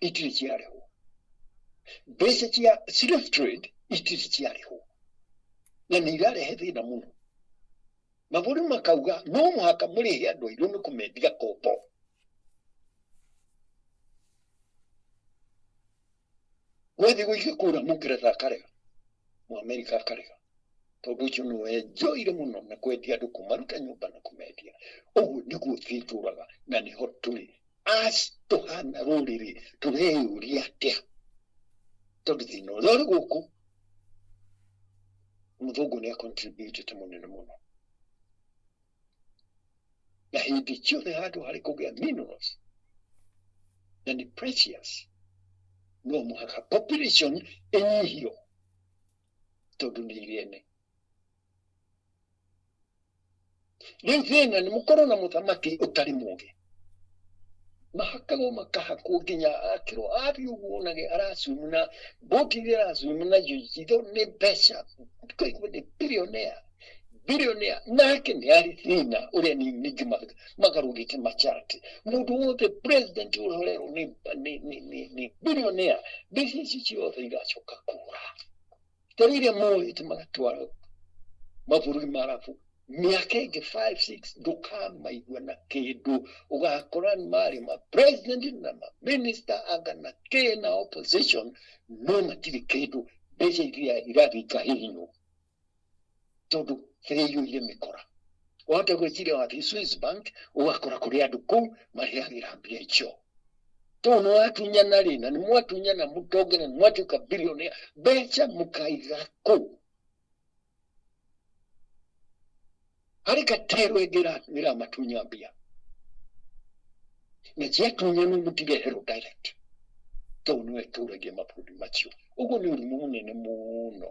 Itirĩ ciarĩhwo. Mbeca cia slave trade itirĩ ciarĩhwo. Na nĩ irarehe thĩna mũno. Mabũrũri makauga no mũhaka mũrĩhe andũ airũ nĩ kũmendia ngombo. Gwathiĩ gũikia kura Mũngeretha akarega, Mũamerika akarega. Tondũ ũcio nĩ wenjoire mũno na kwendia andũ kũmaruta nyũmba na kũmendia. Ũguo nĩguo thĩ ĩtũraga na nĩho tũrĩ. As tũhana rũrĩrĩ tũreyũria atĩa? Tondũ thĩna ũrĩa ũrĩ gũkũ mũthũngũ nĩ acontributĩte mũnene mũno. Na hĩndĩ ciothe handũ harĩ kũgĩa minerals na nĩ precious no mũhaka population ĩnyihio tondũ nĩ irĩene. Rĩu thĩna nĩ mũkorwo na mũthamaki ũtarĩ mũgĩ. Mahakagwo makahakwo nginya akĩrwo athiĩ ũguo onage araswimu na boti iria araswimu nacio citho nĩ mbeca, ũkaigua nĩ billionaire, billionaire. Nake nĩ arĩ thĩna ũrĩa ni ningĩ magarũrĩte machati. Mũndũ wothe president ũrĩa ũrerwo nĩ billionaire, mbeca ici ciothe igacoka kũra. Ta rĩrĩa moete magatwara mabũrũri ma Arabu, mĩaka ĩngĩ 5 6 ndũkamaigua na kĩndũ. Ũgakora marĩ ma president na ma minister anga na kĩ na opposition, no matirĩ kĩndũ. Mbeca iria irathiĩ ikahihinywo tondũ thĩ ĩiyũire mĩkora. Wahota gwĩciria wathiĩ Swiss Bank ũgakora kũrĩ andũ kũu marĩagĩra mbia icio, tondũ nĩ watunyana rĩ, na nĩ mwatunyana mũtonge na nĩ mwatuĩka billionaire, mbeca mũkaiga kũu harĩ katero ĩngĩ ĩramatunya mbia, na ciatunyanwo mũtireherwo direct tondũ nĩwe tũragia mabũrũri macio. Ũguo nĩ ũrimũ mũnene mũno,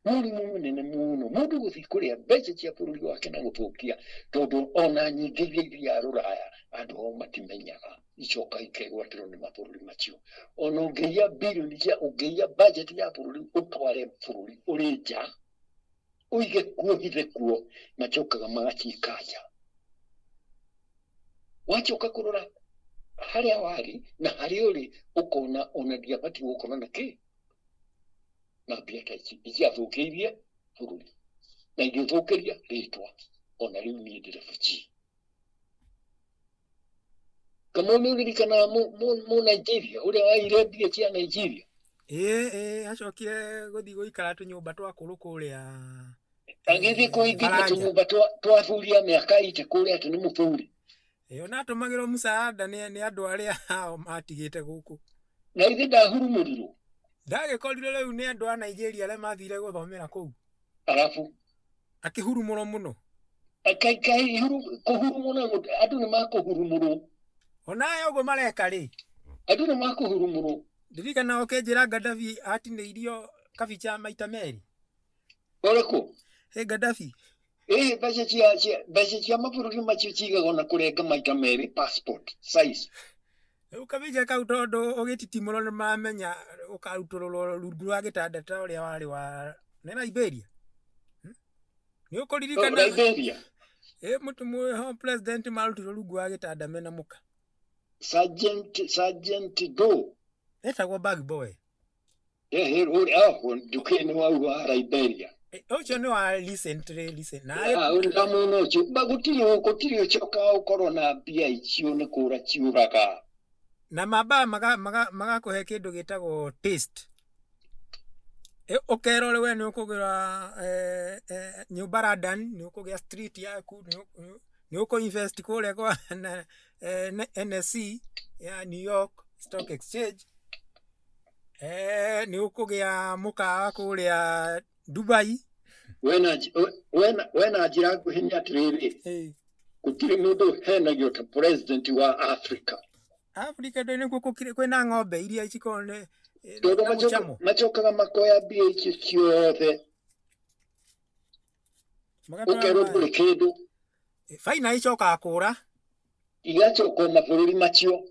nĩ ũrimũ mũnene mũno mũndũ gũthiĩ kũrĩa mbeca cia bũrũri wake na gũthũkia, tondũ ona nyingĩ iria ithiaga rũraya andũ ao matimenyaga, icoka ikegwatĩrwo nĩ mabũrũri macio. Ona ũngĩiya birioni cia, ũngĩiya budget ya bũrũri ũtware bũrũri ũrĩ nja ũige kuo hithe kuo, macokaga magacikanja. Wacoka kũrora harĩa warĩ na harĩa ũrĩ, ũkona ona ndiabatiĩ gũkorwo na kĩ na mbia ta ici iciathũkĩirie bũrũri na igĩthũkĩria rĩtwa. Ona rĩu niĩ ndĩ refugee. Kamau, nĩ ũririkanaga mu Nigeria ũrĩa waire mbia cia Nigeria? Ĩĩ, acokire gũthiĩ gũikara tũnyũmba twa kũrũ kũrĩa. Agĩthiĩ kũingĩria Faranja. Tũnyũmba twa athuri a mĩaka ite kũrĩa atĩ nĩ mũthuri. Ĩĩ, ona atũmagĩrwo msaada nĩ andũ arĩa ao matigĩte gũkũ. Na ithe ndahurumũrirwo. Ndagĩkorire rĩu nĩ andũ a Nigeria arĩa mathire gũthomera kũu. Arabu. Akĩhurumũrwo mũno. Kũhurumũra andũ nĩ makũhurumũrwo. Ona aya ũguo mareka rĩ. Andũ nĩ makũhurumũrwo. Ndirikana ũkĩnjĩra Gaddafi atinĩirio kabicha maita merĩ. Ũrĩkũ? Ĩ Gaddafi. Ĩĩ, mbeca cia mabũrũri macio cigagwo na kũrenga maita merĩ passport size. Rĩu kabicha kau tondũ ũgĩtitimũrwo nĩ mamenya ũkarutũrũrwo rungu rwa gĩtanda ta ũrĩa warĩ wa nĩ Liberia. Nĩ ũkũririkana? Liberia. Ĩ mũtũmwo president marutirwo rungu wa gĩtanda mena mũka. Sergeant Doe. Etagwo bag boy. Ĩhĩ, ũrĩa ndukĩ wau wa Liberia. Ũcio nĩ wa recently recent. Na Ndamwona ũcio. Gũtirĩ ũcoka ũkorwo na mbia icio nĩ kũra ciũraga. Na mamba magakũhe kĩndũ gĩtagwo taste. Ũkerwo rĩu we nĩ ũkũgũra nyũmba London, nĩ ũkũgĩa street yaku, nĩ ũkũ invest kũrĩa kwa na, NSE ya New York Stock Exchange. Nĩ ũkũgĩa mũkawa kũrĩa Dubai. Wena njĩra nguhĩ nĩ atĩrĩrĩ, gũtirĩ mũndũ ũhenagio ta president wa Africa. Africa ndũ nĩkuo kwĩna ng'ombe iria cikoragwo nĩ tondũ na mũcamo. Macokaga makoya mbia icio ciothe. Magatwara ũkerwo ndũrĩ kĩndũ. Baina icokaga kũra. Igacoka mabũrũri macio.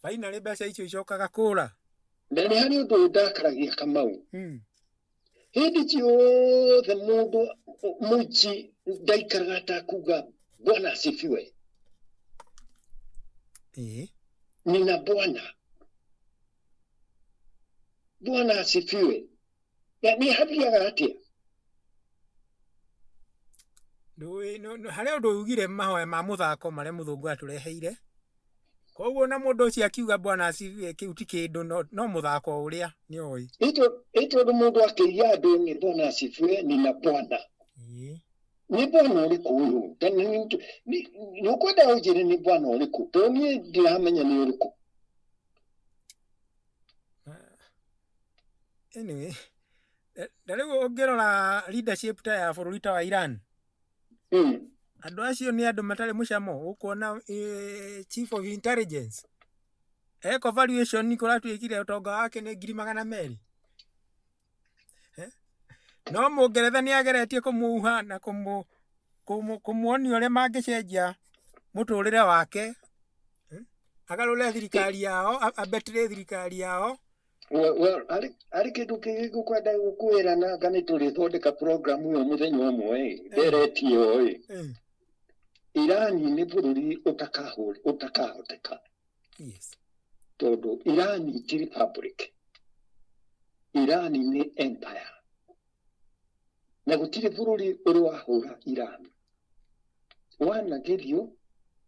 Finally mbeca icio icokaga kũra. Na nĩ harĩ ũndũ ũndakaragia, Kamau. Hĩndĩ ciothe mũndũ mũici ndaikaraga atakuga "Bwana asifiwe." Nina bwana, "Bwana asifiwe." Na nĩ hathiaga atĩa? Ndũĩ harĩ ũndũ ugire mahoya ma mũthako marĩa mũthũngũ atũreheire. Koguo na mũndũ ũcio akiuga "Bwana asifiwe", kĩu ti kĩndũ, no mũthako ũrĩa nĩ oĩ. Ĩ tondũ mũndũ akĩiya andũ nĩ "Bwana asifiwe, nina bwana." Nĩ bwana ũrĩkũ ũyũ? Nĩ ũkwenda ũnjĩre nĩ bwana ũrĩkũ, tondũ niĩ ndiramenya nĩ ũrĩkũ. Anyway, na rĩu ũngĩrora leadership ta ya bũrũri ta wa Iran, andũ acio nĩ andũ matarĩ mũcamo. Ũkuona chief of intelligence eko valuation kũratuĩkire ũtonga wake nĩ 200,000. No mũngeretha nĩ ageretie kũmũhuha na kũmũ Kũmuonia ũrĩa mangĩcenjia mũtũrĩre wake, agarũre thirikari yao, abetire thirikari yao. Well, harĩ kĩndũ kĩngĩ ngũkwenda gũkwĩra, na anga nĩ tũrĩthondeka program ĩyo mũthenya ũmwe ĩ, ndereti ĩyo ĩ. Irani nĩ bũrũri ũtakahoteka. Tondũ Irani ti republic, Irani nĩ empire, na gũtirĩ bũrũri ũrĩ wahũra Iran. Wanagerio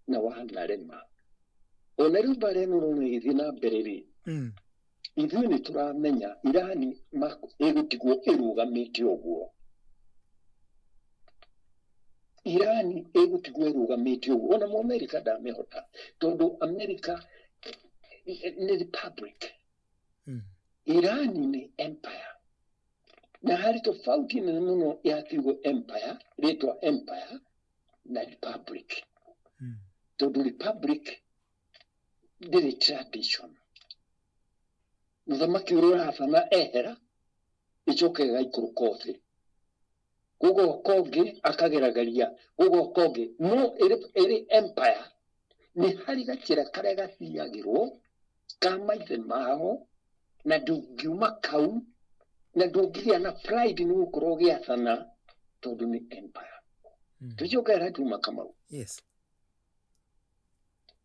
na wanarema. Ona rĩu mbara ĩno ũrona ĩgĩthiĩ na mbere rĩ, ithuĩ nĩ tũramenya Irani ĩgũtigwo ĩrũgamĩte ũguo. Irani ĩgũtigwo ĩrũgamĩte ũguo. Ona Mũamerika ndamĩhota, tondũ Amerika nĩ republic, Irani nĩ empire. Na harĩ tofauti nene mũno ya kiugo empire, rĩtwa empire na republic, tondũ republic ndĩrĩ tradition. Mũthamaki ũrĩa ũrathana ehera, ĩcoke ĩgaikũrũka thĩ, gũgoka ũngĩ akageragaria, gũgoka ũngĩ. No ĩrĩ empire, nĩ harĩ gacĩra karĩa gathiagĩrwo ka maithe mao, na ndũngiuma kau, na ndũngĩgĩa na pride nĩ gũkorwo ũgĩathana, tondũ nĩ empire. Tũcoke harĩa tuma, Kamau.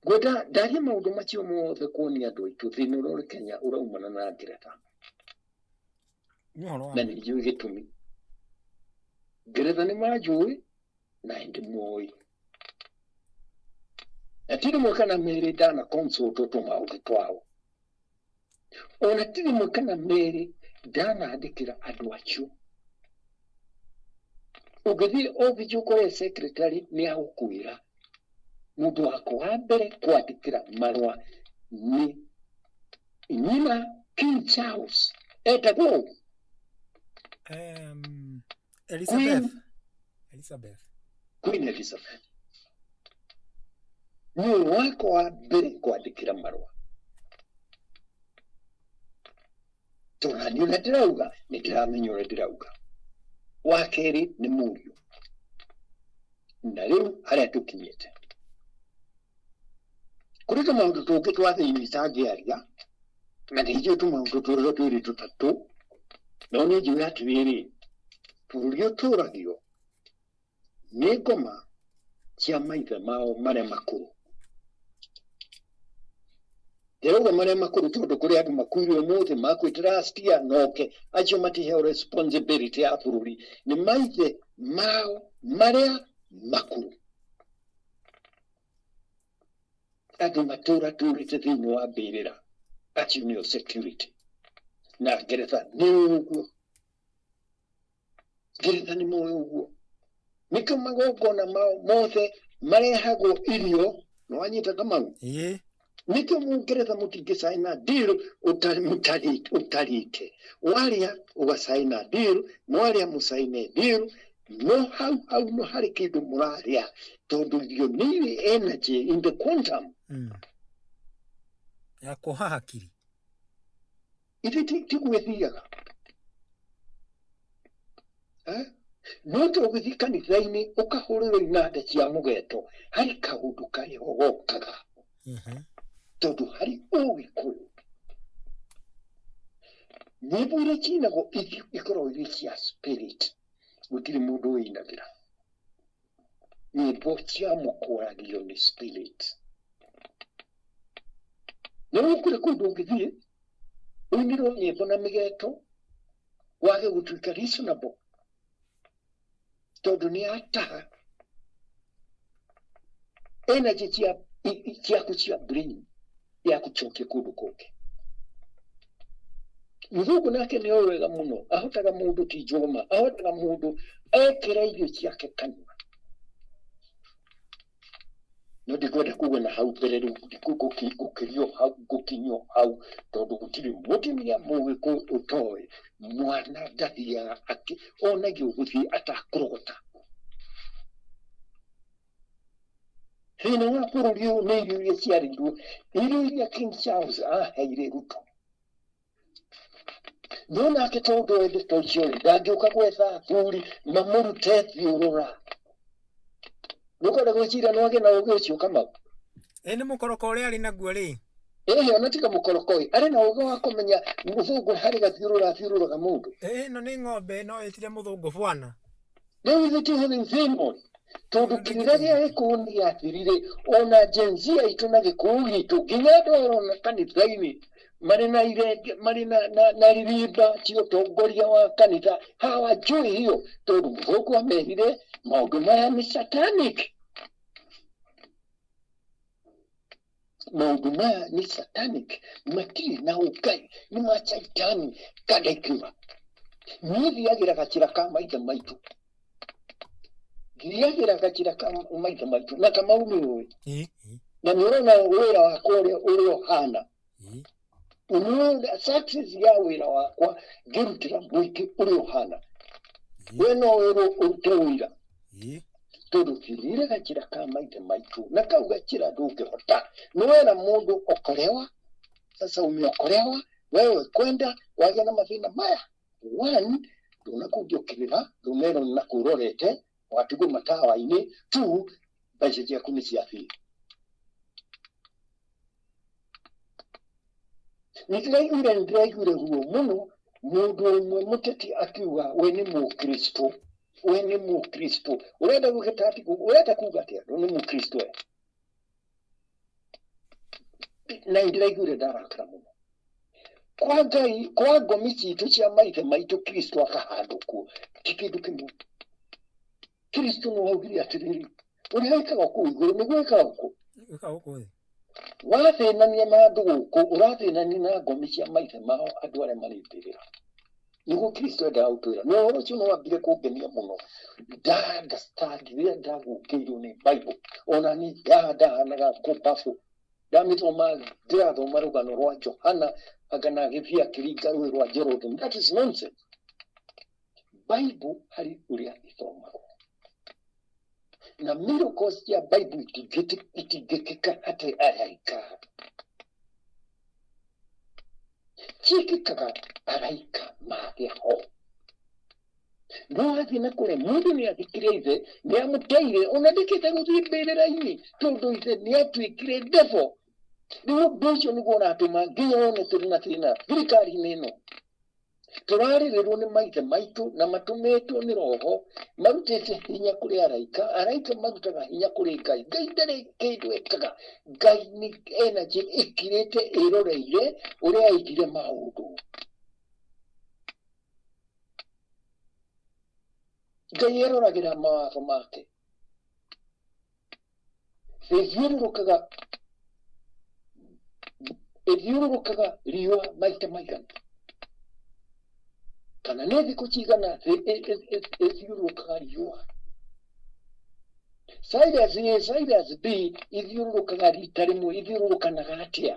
Ngwenda ndarie maũndũ macio mothe kuonia andũ aitũ thĩna ũrĩa ũrĩ Kenya ũraumana na Ngeretha. Nĩ ũhoro wa Na nĩ njũĩ gĩtũmi. Ngeretha nĩ manjũĩ na ndĩmoĩ, na ti rĩmwe kana merĩ ndana consult tũmaũndũ twao, ona ti rĩmwe kana merĩ ndanandĩkĩra andũ acio. Ũngĩthiĩ obici ũkore secretary, nĩ agũkwĩra mũndũ wakwa wa mbere kwandĩkĩra marũa nĩ nyina King Charles, etagwo ũũ? Elizabeth. Elizabeth. Queen Elizabeth nĩwe wakwa wa mbere kwandĩkĩra marũa, tondũ nani ũrĩa ndĩrauga nĩ ndĩramenya ũrĩa ndĩrauga. Wa kerĩ nĩ mũriũ, na rĩu harĩa tũkinyĩte kũrĩ tũmaũndũ tũngĩ twa thĩinĩ itangĩaria, na nĩ njũĩ tũmaũndũ tũrĩa twĩrĩ tũtatũ, no nĩ njũĩ atĩrĩrĩ, bũrũri ũtũragio nĩ ngoma cia maithe mao marĩa makũrũ. Ndĩrauga marĩa makũrũ tondũ kũrĩ andũ makuire ũmũthĩ, makuĩte last year, noke acio matiheo responsibility ya bũrũri. Nĩ maithe mao marĩa makũrũ, andũ matũra tũrĩte thĩinĩ wa mbĩrĩra, acio nĩo security. Na Ngeretha nĩ ũguo, Ngeretha nĩ moĩ ũguo, nĩkĩo magongona mao mothe marehagwo irio. Nĩwanyita, Kamau? Ĩĩ. Nĩkĩo Mũngeretha mũtingĩcaina deal ũtarĩte. Warĩa ũgacaina deal, mwarĩa mũcaine deal, no hau hau no harĩ kĩndũ mũrarĩa, tondũ irio nĩ irĩ energy in the quantum. Ya kuoha hakiri. Ithe ti gwĩthiaga. Eh? No to ũgĩthiĩ kanitha-inĩ ũkahũrĩrwo inanda cia mũgeto, harĩ kaũndũ karĩa gokaga, tondũ harĩ Ũgĩkũyũ nyĩmbo iria cinagwo ikoragwo irĩ cia spirit. Gũtirĩ mũndũ wĩinagĩra nyĩmbo cia mũkwaragio nĩ spirit. Na rĩu kũrĩ kũndũ ũngĩthiĩ ũinĩrwo nyĩmbo na mĩgeto, wage gũtuĩka reasonable, tondũ nĩ yataha energy cia ciaku cia brain, ya gũcokia kũndũ kũngĩ. Mũthũngũ nake nĩ oĩ wega mũno, ahotaga mũndũ ti njũgũma, ahotaga mũndũ ekĩra irio ciake kanua. No ndikwenda kuga na hau mbere rĩu ngũkĩrio hau, ngũkinyio hau, tondũ gũtirĩ mũtumia Mũgĩkũyũ ũtoĩ mwana ndathiaga onagio gũthiĩ atakũrogota. Thĩna wa bũrũri ũyũ nĩ irio iria ciarĩirwo, irio iria King Charles aheire Ruto. No nake tondũ endete icio rĩ, ndangĩũka gwetha athuri mamũrute thiũrũra. Nũkwenda gwĩciria no agĩe na ũgĩ ũcio Kamau? Ĩ nĩ mũkoroko ũrĩa arĩ naguo rĩ. Ĩhĩ ona tiga mũkoroko ĩ, arĩ na ũgĩ wa kũmenya mũthũngũ harĩ gathiũrũra athiũrũraga mũndũ. Ĩ ĩno nĩ ng'ombe no ĩtire mũthũngũ bwana. Rĩu ithuĩ ti thĩna tondũ kĩrĩra gĩa gĩkũyũ nĩ gĩathirire ona Gen Z aitũ na gĩkũyũ gitũ nginya andũ aya ũrona kanitha-inĩ marĩ na irenge marĩ na ririmba cia ũtongoria wa kanitha hawajui hiyo tondũ mũthũngũ amerire maũndũ maya nĩ satanic. Maũndũ maya nĩ satanic, matirĩ na ũngai, nĩ ma caitani kandekiura. Niĩ thiagĩra gacĩra ka maithe maitũ, thiagĩra gacĩra ka maithe maitũ na Kamau nĩ ũĩ, na nĩ ũrona wĩra wakwa ũrĩa ũhana. Nĩ success ya wĩra wakwa ngĩrutĩra mũingĩ ũrĩa ũhana. We no wĩrwo ũrute wĩra tondũ thirire gacĩra ka maithe maitũ na kau gacĩra ndũngĩhota. Nĩ wera mũndũ okorewa, sasa umeokolewa wewe kwenda wagĩa na mathĩna maya. One, ndũnakũngĩũkĩrĩra, ndũnerwo nĩ nakũ ũrorete, watigwo matawa-inĩ. Two, mbeca ciaku nĩ ciathiĩ. Nĩ ndĩraiguire ruo mũno mũndũ ũmwe mũteti akiuga we nĩ mũkristo, we nĩ mũkristo. Ũrenda gwĩka atĩ ũrenda kuga atĩa nĩ mũkristo we? Na nĩndĩraiguire ndarakara mũno. Kwa Ngai, kwa ngomi citũ cia maithe maitũ, Kristo akahandwo kuo ti kĩndũ kĩmwe. Kristo no augire atĩrĩrĩ, ũrĩa wĩkaga kũu igũrũ nĩguo wĩkaga gũkũ. Wĩkaga gũkũ thĩ. Wathĩnania na andũ gũkũ, ũrathĩnania na ngomi cia maithe mao, andũ arĩa marĩ mbĩrĩra. Nĩguo Kristo endaga gũtwĩra. Na ũhoro ũcio no wambire kũngenia mũno. Nda understand rĩrĩa ndagũkĩirwo nĩ Bible. Ona niĩ haha ndahanaga ngũmbabu. Ndamĩthoma ndĩrathoma rũgano rwa Johana anga na agĩthiĩ akĩringa rũĩ rwa Jordan. That is nonsense. Bible harĩ ũrĩa ĩthomagwo. Na miracles cia Bible itingĩkĩka hatarĩ araika. Ciĩkĩkaga araika magĩa ho. No athiĩ na kũrĩa mũndũ nĩ athikire ithe, nĩ amũteire, ona ndĩkĩte gũthiĩ mbĩrĩra-inĩ tondũ ithe nĩ atuĩkire devil. Rĩu ũndũ ũcio nĩguo ũratũma nginya wone tũrĩ na thĩna thirikari-inĩ ĩno. Tũrarĩrĩrwo nĩ maithe maitũ na matũmĩtwo nĩ roho marutĩte hinya kũrĩ araika. Araika marutaga hinya kũrĩ Ngai. Ngai ndarĩ kĩndũ ekaga. Ngai nĩ energy ĩkirĩte ĩroreire ũrĩa aigire maũndũ. Ngai eroragĩra mawatho make. Ĩthiũrũrũkaga riũa maita maigana kana nĩ thikũ cigana thĩ ĩthiũrũrũkaga riũa. Sirius A, Sirius B ithiũrũrũkaga rita rĩmwe, ithiũrũrũkanaga atĩa?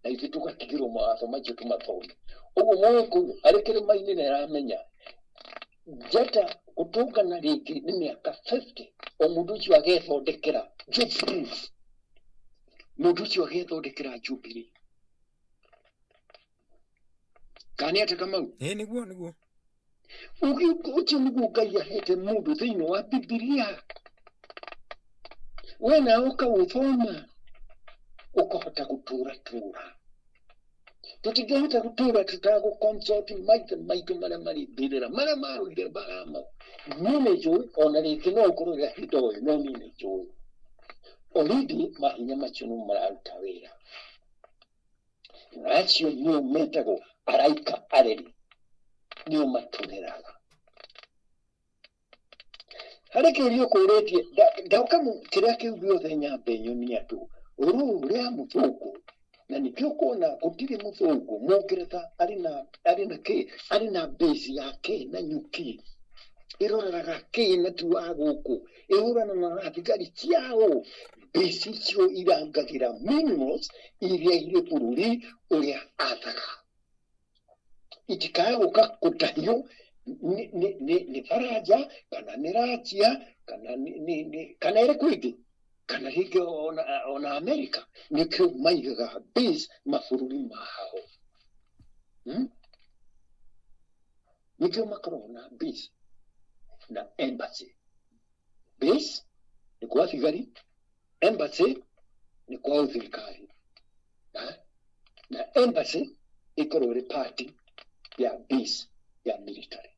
Na ithuĩ tũgatigĩrwo mawatho macio tũmathome. Ũguo mũgĩkũyũ arĩ kĩrĩma-inĩ nĩ aramenya njata gũtũngana rĩngĩ nĩ mĩaka 50, o mũndũ ũcio agethondekera jubilee. Mũndũ ũcio agethondekera jubilee. Kana nĩ atĩa Kamau? Ĩ nĩguo nĩguo. Ũgĩ ũcio nĩguo Ngai ahete mũndũ thĩinĩ wa Bibilia. We nawe ũkaũthoma ũkahota gũtũra tũra. Tũtingĩhota gũtũra tũtagũ consult maithe maitũ marĩa marĩ mbĩrĩra, marĩa marũire mbara mau. Niĩ nĩ njũĩ ona rĩngĩ no ũkorwo ĩrĩa ndoĩ, no niĩ nĩ njũĩ. Already mahinya macio nĩmo mararuta wĩra. Na acio nĩo metagwo araika areri, nĩo matũreraga. Harĩ kĩũria ũkũrĩtie, ndoka kĩrĩa kĩu gĩothe nyambe nyonie andũ rũũ rĩa mũthũngũ, na nĩkĩo ũkuona gũtirĩ mũthũngũ mũngeretha arĩ na kĩ arĩ na base yake na nyuki ĩroreraga kĩ na ti wa gũkũ ĩhũrana na thigari ciao. Base icio irangagĩra minerals iria irĩ bũrũri ũrĩa athaga, itikae gũka kũtahio nĩ Faranja kana nĩ Racia kana kana ĩrĩkũ ĩngĩ kana rĩngĩ ona America. Nĩkĩo maigaga base mabũrũri mao, Nĩkĩo makoragwo na base na embassy. Base nĩ Kwa thigari, embassy nĩ kwa thirikari. Na embassy ĩkorwo ĩrĩ part ya base ya military.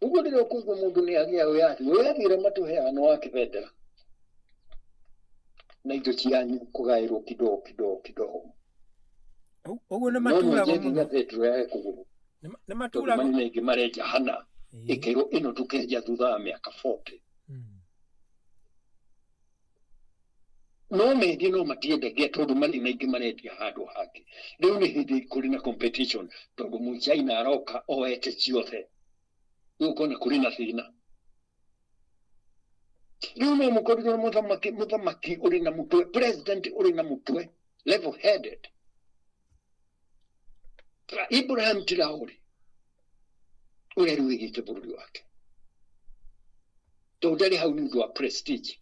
Ũguo rĩrĩa ũkũigua mũndũ nĩ agĩa wĩyathi, wĩyathi ũrĩa matũheaga nĩ wa kĩbendera na indo cianyu kũgaĩrwo kidogo kidogo kidogo. Ũguo nĩ maturagwo mũno. Cathedral ya kũgũrũ. Nĩ maturagwo. Tondũ maingĩ marenja hana ĩkerwo ĩno tũkenja thutha wa mĩaka 40. No mendie no matiendagia tondũ marĩ maingĩ marendia handũ hangĩ. Rĩu nĩ hĩndĩ kũrĩ na competition tondũ mũchaina aroka oete ciothe. Rĩu ũkona kũrĩ na thĩna. Rĩu no mũkorirwo mũthamaki ũrĩ na mũtwe, president ũrĩ na mũtwe, level headed. Ibrahim Traore ũrĩa rĩu ĩgĩte bũrũri wake tondũ ndarĩ hau nĩ ũndũ wa prestige.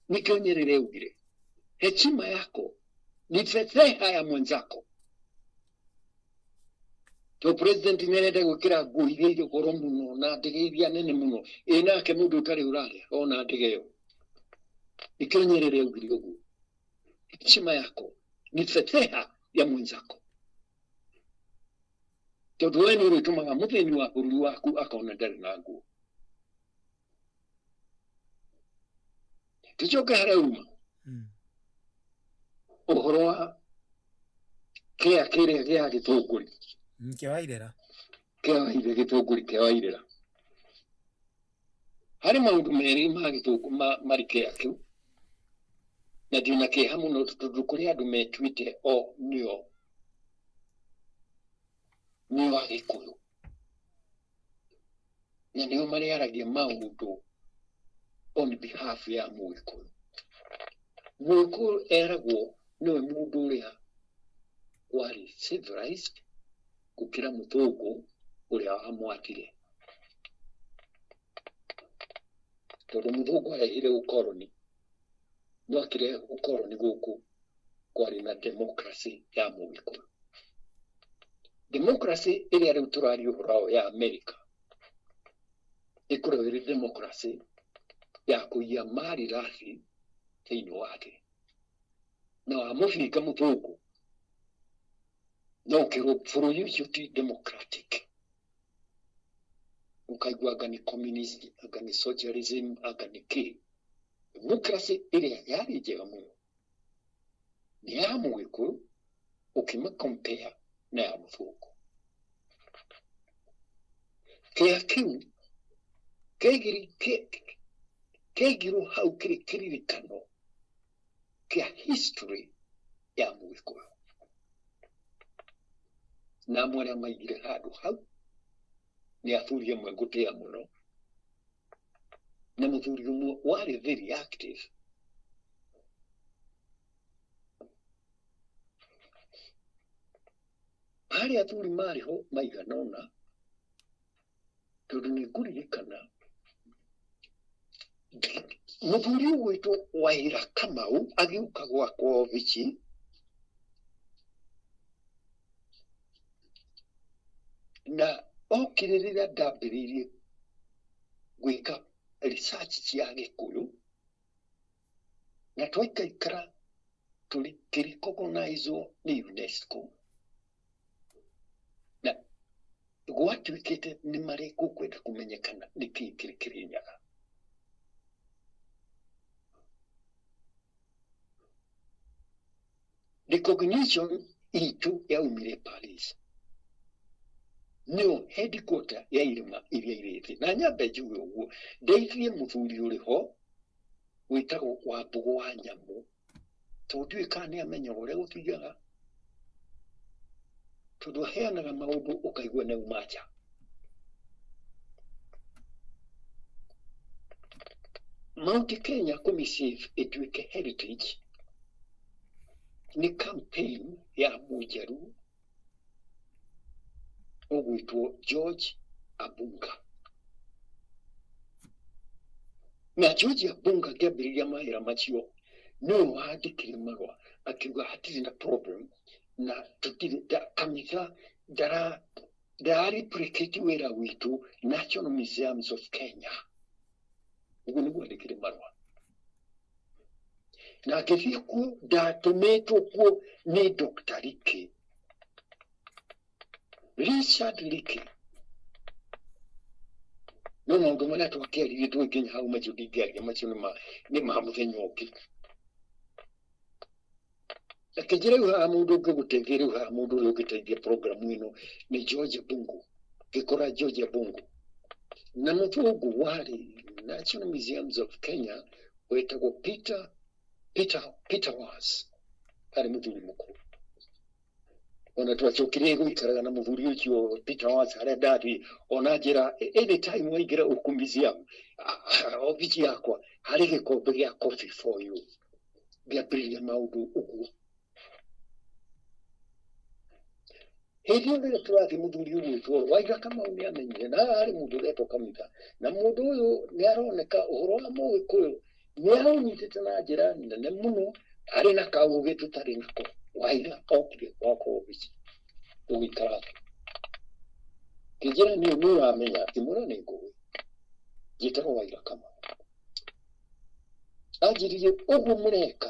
Nĩkĩo Nyerere augire heshima yako ni fedheha ya mwenzako. To president nĩarenda gwĩkĩra nguo iria irĩ goro mũno na ndege iria nene mũno, ĩ nake mũndũ ũtarĩ ũrarĩa ona ndege ĩyo. Nĩkĩo Nyerere augire ũguo, heshima yako ni fedheha ya mwenzako. Tondũ we nĩ ũrĩtũmaga mũthĩni wa bũrũri waku akona ndarĩ na nguo. Tũcoke harĩa uma ũhoro wa kĩa kĩrĩa gĩa gĩthũngũri kĩa Wairera, kĩa Wairera, gĩthũngũri kĩa Wairera. Harĩ maũndũ merĩ ma gĩthũngũ marĩ kĩa kĩu, na ndĩna kĩeha mũno tondũ kũrĩ andũ metuĩte o nĩo Agĩkũyũ na nĩo marĩaragia maũndũ on behalf ya Mũgĩkũyũ. Mũgĩkũyũ eragwo nĩwe mũndũ ũrĩa warĩ civilized gũkĩra mũthũngũ ũrĩa wamwathire, tondũ mũthũngũ arehire ũkoroni, no akĩrehe ũkoroni gũkũ kwarĩ na democracy ya Mũgĩkũyũ. Democracy ĩrĩa rĩu tũraria ũhoro wayo ya America ĩkoragwo ĩrĩ democracy ya kũiya marirathi thĩinĩ wa thĩ, na wamũbinga mũthũngũ no ũkĩrwo bũrũri ũcio ti democratic, ũkaigua anga nĩ communism, anga nĩ socialism, anga nĩ kĩ. Democracy ĩrĩa yarĩ njega mũno nĩ ya Mũgĩkũyũ ũkĩma compare na ya mũthũngũ. Kĩa kĩu kĩaigirwo hau kĩrĩ kĩririkano kĩa history ya Mũgĩkũyũ, na amwe arĩa maigire handũ hau nĩ athuri amwe ngũtĩa mũno, na mũthuri ũmwe warĩ very active harĩ athuri marĩ ho maigana ũna, tondũ nĩ ngũririkana mũthuri ũgwĩtwo Waira Kamau agĩũka gwakwa obici na okire rĩrĩa ndambĩrĩirie gwĩka research cia Gĩkũyũ, na twaikaikara tũkĩrecognizwo nĩ UNESCO, na gwatuĩkĩte nĩ marĩ gũkwenda kũmenyekana nĩkĩĩ kĩrĩ Kĩrĩnyaga. Recognition itũ yaumire Paris, nĩyo headquarter ya irĩma iria irĩ thĩ. Na nyambe njuge ũguo, ndeithie mũthuri ũrĩ ho wĩtagwo Wambũgũ wa Nyamũ, tondũ ndiũĩ kana nĩ amenyaga ũrĩa gũthiaga, tondũ aheanaga maũndũ ũkaigua nĩ auma nja. Mount Kenya kũmĩsave ĩtuĩke heritage nĩ campaign ya mũnjaru ũgwĩtwo George Abunga. Na George Abunga akĩambĩrĩria mawĩra macio nĩwe wandĩkire marũa akiuga hatirĩ na problem na tũtirĩ kanitha ndara replicate wĩra witũ National Museums of Kenya. Ũguo nĩguo andĩkire marũa. Na ngĩthiĩ kuo, ndatũmĩtwo kuo nĩ Dr. Leakey. Richard Leakey. No maũndũ marĩa twakĩaririe tũgĩkinya hau macio ndingĩaria, macio nĩ ma mũthenya ũngĩ. Akĩnjĩra rĩu haha mũndũ ũngĩgũteithia, rĩu haha mũndũ ũrĩa ũngĩteithia programu ĩno nĩ George Bungu. Ngĩkora George Bungu na mũthũngũ warĩ National Museums of Kenya wetagwo Peter Was, arĩ mũthuri mũkũrũ. Ona twacokire gũikaraga na mũthuri ũcio Peter Was harĩa ndathiĩ, ona njĩra anytime waingĩra gũkũ museum obici yakwa harĩ gĩkombe gĩa coffee for you. Ngĩambĩrĩria maũndũ ũguo. Hĩndĩ ĩyo rĩrĩa tũrathiĩ mũthuri ũgwĩtwo Waira Kamau nĩ amenyire na haha harĩ mũndũ ũretwo Kamitha, na mũndũ ũyũ nĩ aroneka ũhoro wa Mũgĩkũyũ nĩ aũnyitĩte na njĩra nene mũno, arĩ na kaũgĩ tũtarĩ nako. Waira okire gwakwa obici tũgĩikara thĩ, kĩnjĩra niĩ nĩ ũramenya, ngĩmwĩra nĩ ngũĩ, njĩtagwo Waira Kamau. Anjĩrire ũguo mũreka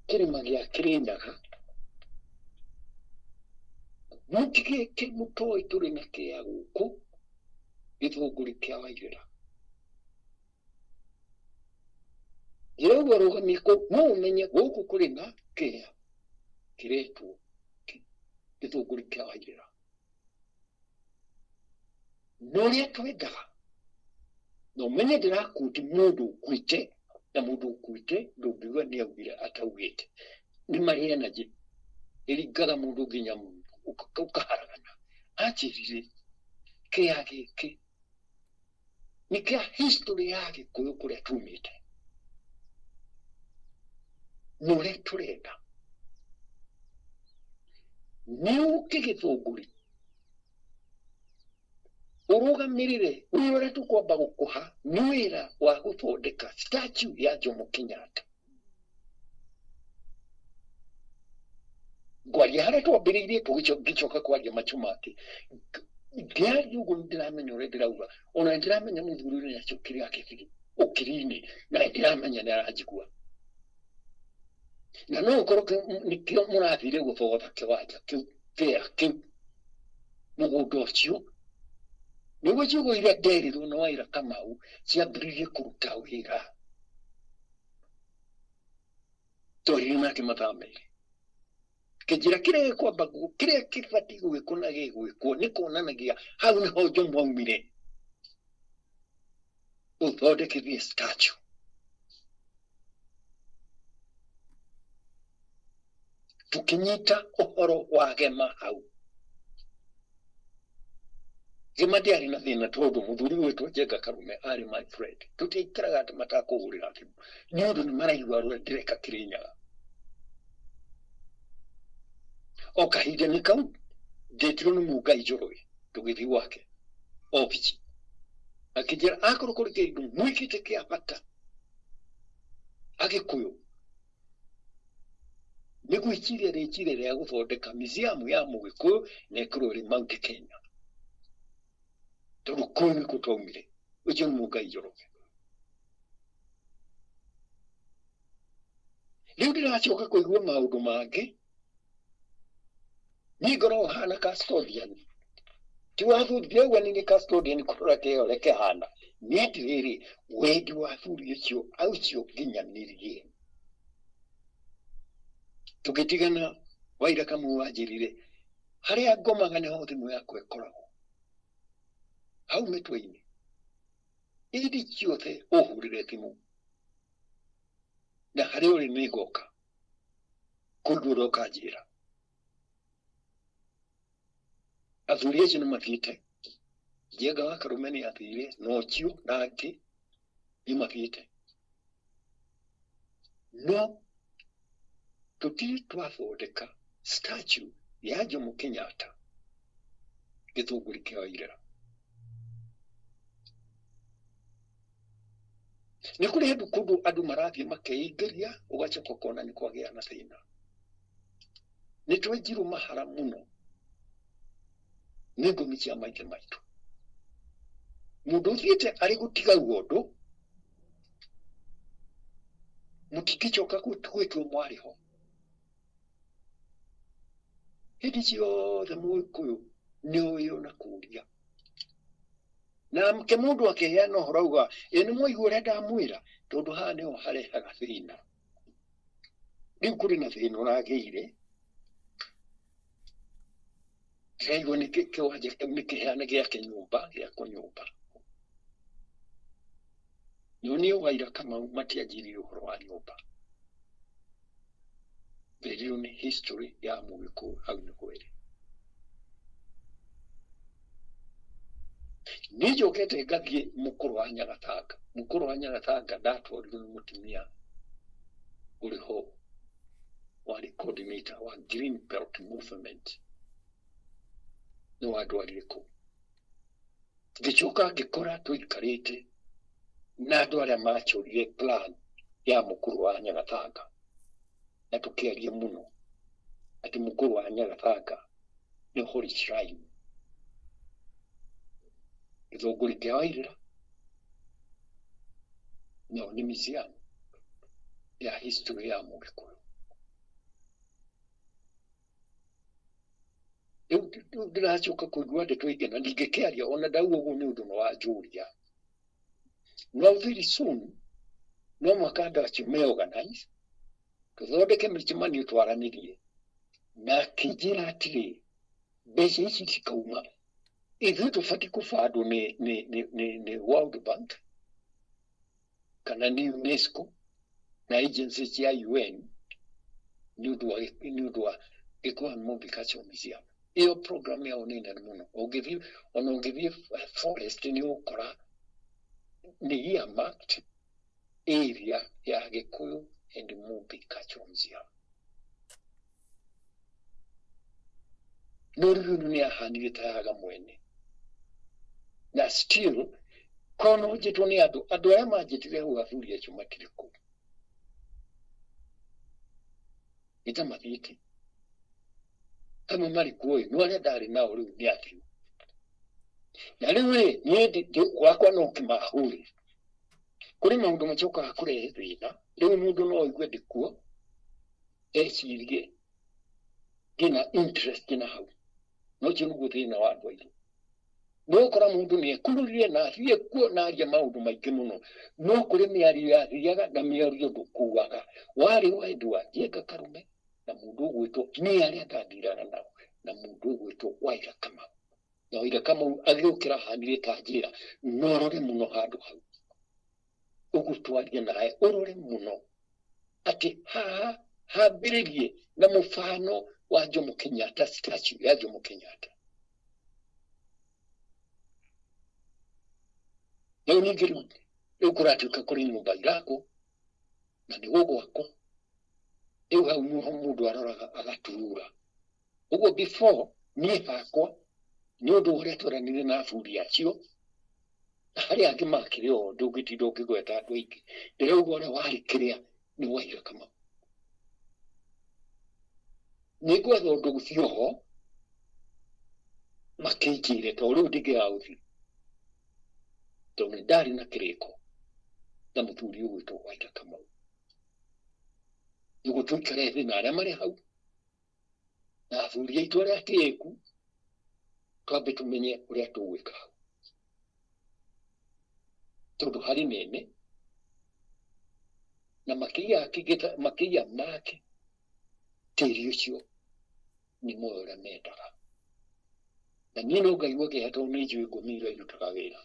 kĩrĩma gĩa Kĩrĩnyaga mũtigĩke, mũtoĩ tũrĩ na kĩa gũkũ gĩthũngũri kĩa Wairĩra. Njĩra ũguo arũgamie kũu no ũmenye gũkũ kũrĩ na kĩa kĩretwo gĩthũngũri kĩa Wairĩra. Na ũrĩa twendaga na ũmenye ndĩrakuti mũndũ ũkuĩte, na mũndũ ũkuĩte ndũngiuga nĩ augire ataugĩte. Nĩ marĩ energy ĩringaga mũndũ nginya ũkaharagana. Anjĩrire kĩa gĩkĩ nĩ kĩa history ya Gĩkũyũ kũrĩa tumĩte na ũrĩa tũrenda nĩ ũke gĩthũngũri ũrũgamĩrĩre wĩra ũrĩa tũkwamba gũkũha nĩ wĩra wa gũthondeka statue ya Jomo Kenyatta. Ngwaria harĩa twambĩrĩirie, ngĩcoka kwaria macio mangĩ. Ngĩaria ũguo nĩndĩramenya ũrĩa ndĩrauga, ona nĩndĩramenya mũthuri ũyũ nĩacokire agĩthiĩ ũkiri-inĩ, na nĩndĩramenya nĩaranjigua, na no ũkorwo nĩkĩo mũrathire gũthotha kĩwanja kĩu kĩa kĩu mũgũnda ũcio, nĩguo ciugo iria nderirwo nĩ Waira Kamau ciambĩrĩirie kũruta wĩra. Twaririe nake mathaa merĩ, kĩnjĩra kĩrĩa gĩkwamba kĩrĩa kĩbatiĩ gwĩkwo na gĩgwĩkwo nĩ kuonanagia hau nĩho Jomo aumire, ũthondekithie statue. Tũkĩnyita ũhoro wa Gema hau. Gema ndĩarĩ na thĩna tondũ mũthuri gwĩtwo Njenga Karume arĩ my friend. Tũtiaikaraga atĩ matakũhũrĩra thimũ nĩ ũndũ nĩ maraigua ũrĩa ndĩreka Kĩrĩnyaga. O kahinda nĩ kau ndetirwo nĩ Mũngai Njoroge tũgĩthiĩ gwake obici, akĩnjĩra akorwo kũrĩ kĩndũ mwĩkĩte kĩa bata Agĩkũyũ nĩ gwĩciria rĩciria rĩa gũthondeka museum ya Mũgĩkũyũ na ĩkorwo ĩrĩ Mount Kenya, tondũ kũu nĩkuo twaumire. Ũcio nĩ Mũngai Njoroge. Rĩu ndĩracoka kũigua maũndũ mangĩ, niĩ ngoragwo hana custodian, ti wa athuri, ndĩrauga niĩ nĩ custodian kũrora kĩo ũrĩa kĩhana. Nĩ atĩrĩrĩ, wendi wa athuri ũcio ũcio nginyanĩrie. Tũgĩtigana, Waira Kamau anjĩrire harĩa ngomaga nĩho thimũ yakwa ĩkoragwo, hau mĩtwe-inĩ, hĩndĩ ciothe ũhũrĩre thimũ, na harĩa ũrĩ nĩ ngoka kũigua ũrĩa ũkanjĩra. Athuri acio nĩ mathiĩte, Njenga wa Karume nĩ athire, na ũcio na angĩ nĩ mathiĩte, no tũtirĩ twathondeka statue ya Jomo Kenyatta gĩthũngũri kĩa Wairera. Nĩ kũrĩ handũ kũndũ andũ marathiĩ makeingĩria, ũgacoka ũkona nĩ kwagĩa na thĩna. Nĩ twenjirwo mahara mũno nĩ ngũmi cia maithe maitũ. Mũndũ ũthiĩte arĩ gũtiga ũndũ Mũtingĩcoka gwĩtwo mwarĩ ho. Hĩndĩ ciothe Mũgĩkũyũ nĩ ũĩ ona kũũria. Na ke mũndũ akĩheana ũhoro auga, ĩ nĩ mwaigua ũrĩa ndamwĩra, tondũ haha nĩho harehaga thĩna. Rĩu kũrĩ na thĩna ũragĩire, ndĩraigua nĩ kĩwanja kĩu nĩ kĩheane gĩake nyũmba, gĩakwo nyũmba. No niĩ Waira Kamau matianjĩrire ũhoro wa nyũmba. Nderirwo nĩ history ya Mũgĩkũyũ hau nĩho ĩrĩ. Niĩ njokete ngathiĩ mũkũrũ wa Nyagatanga. Mũkũrũ wa Nyagatanga ndatwarirwo nĩ mũtumia ũrĩ ho warĩ coordinator wa Green Belt Movement, nĩ wandwarire kũu. Ngĩcoka ngĩkora tũikarĩte na andũ arĩa machorire plan ya mũkũrũ wa Nyagatanga, na tũkĩaria mũno atĩ mũkũrũ wa Nyagatanga nĩ holy shrine. Gĩthũngũri kĩa Wairĩra no nĩ museum ya history ya Mũgĩkũyũ. Rĩu ndĩracoka kũigua ndeto ingĩ na ndingĩkĩaria ona ndauga ũguo nĩ ũndũ nĩ wanjũria. No very soon no mũhaka andũ acio me organize tũthondeke mĩcemanio twaranĩrie, na akĩnjĩra atĩrĩ, mbeca ici cikauma ithuĩ tũbatiĩ kũbandwo nĩ World Bank kana nĩ UNESCO na agency cia UN nĩ ũndũ wa Gĩkũyũ and Mũmbi Cultural Museum. Ĩyo program yao nĩ nene mũno. Ũngĩthiĩ ona ũngĩthiĩ forest nĩ ũgũkora nĩ earmarked area ya Gĩkũyũ and Mũmbi Cultural Museum. No rĩu nĩ yahanire ta yaga mwene. Na still kono njĩtwo nĩ andũ, andũ arĩa manjĩtire hau athuri acio matirĩ kũu. Nĩ ta mathiĩte. Amwe marĩ kuo ĩ, no arĩa ndarĩ nao rĩu nĩ athiu. Na rĩu rĩ, niĩ gwakwa no kĩmahũri. Kũrĩ maũndũ macokaga kũrehe thĩna, rĩu mũndũ no aigue ndĩ kuo, ecirie ndĩna interest na hau. No ũcio nĩguo thĩna wa andũ aitũ. No ũkora mũndũ nĩ ekururire na athiĩ kuo na aria maũndũ maingĩ mũno, no kũrĩ mĩario yathiaga na mĩario ndũkuaga. Warĩ wendi wa Njenga Karume na mũndũ ũgwĩtwo nĩ arĩa ndathiraga nao na mũndũ ũgwĩtwo Waira Kamau. Na Waira Kamau agĩũkĩra ahanire ta njĩra, no ũrore mũno handũ hau ũguo twaria nawe, ũrore mũno atĩ haha hambĩrĩrie na mũbano wa Jomo Kenyatta, statue ya Jomo Kenyatta. Rĩu ningĩ rĩu kũratuĩka kũrĩ nyũmba irakwo na nĩ gũgwakwo. Rĩu hau nĩho mũndũ aroraga agaturura. Ũguo before niĩ hakwa nĩ ũndũ ũrĩa tweranire na athuri acio, na harĩ angĩ makĩrĩ o ndũngĩtinda ũkĩgweta andũ aingĩ. Ndĩrauga ũrĩa warĩ kĩrĩa nĩ Waira Kamau. Nĩ ngwetha ũndũ ũcio ho makĩnjĩre tondũ rĩu ndingĩaga gũthiĩ, tondũ nĩ ndarĩ na kĩrĩko na mũthuri ũgwĩtwo Waira Kamau. Nĩguo tũikare thĩ na arĩa marĩ hau na athuri aitũ arĩa atĩĩku, twambe tũmenye ũrĩa tũgwĩka hau, tondũ harĩ nene na makĩiya make tĩri ũcio nĩ moĩ ũrĩa mendaga. Na niĩ no ngaigua kĩeha tondũ nĩ njũĩ ngomi iria irutaga wĩra.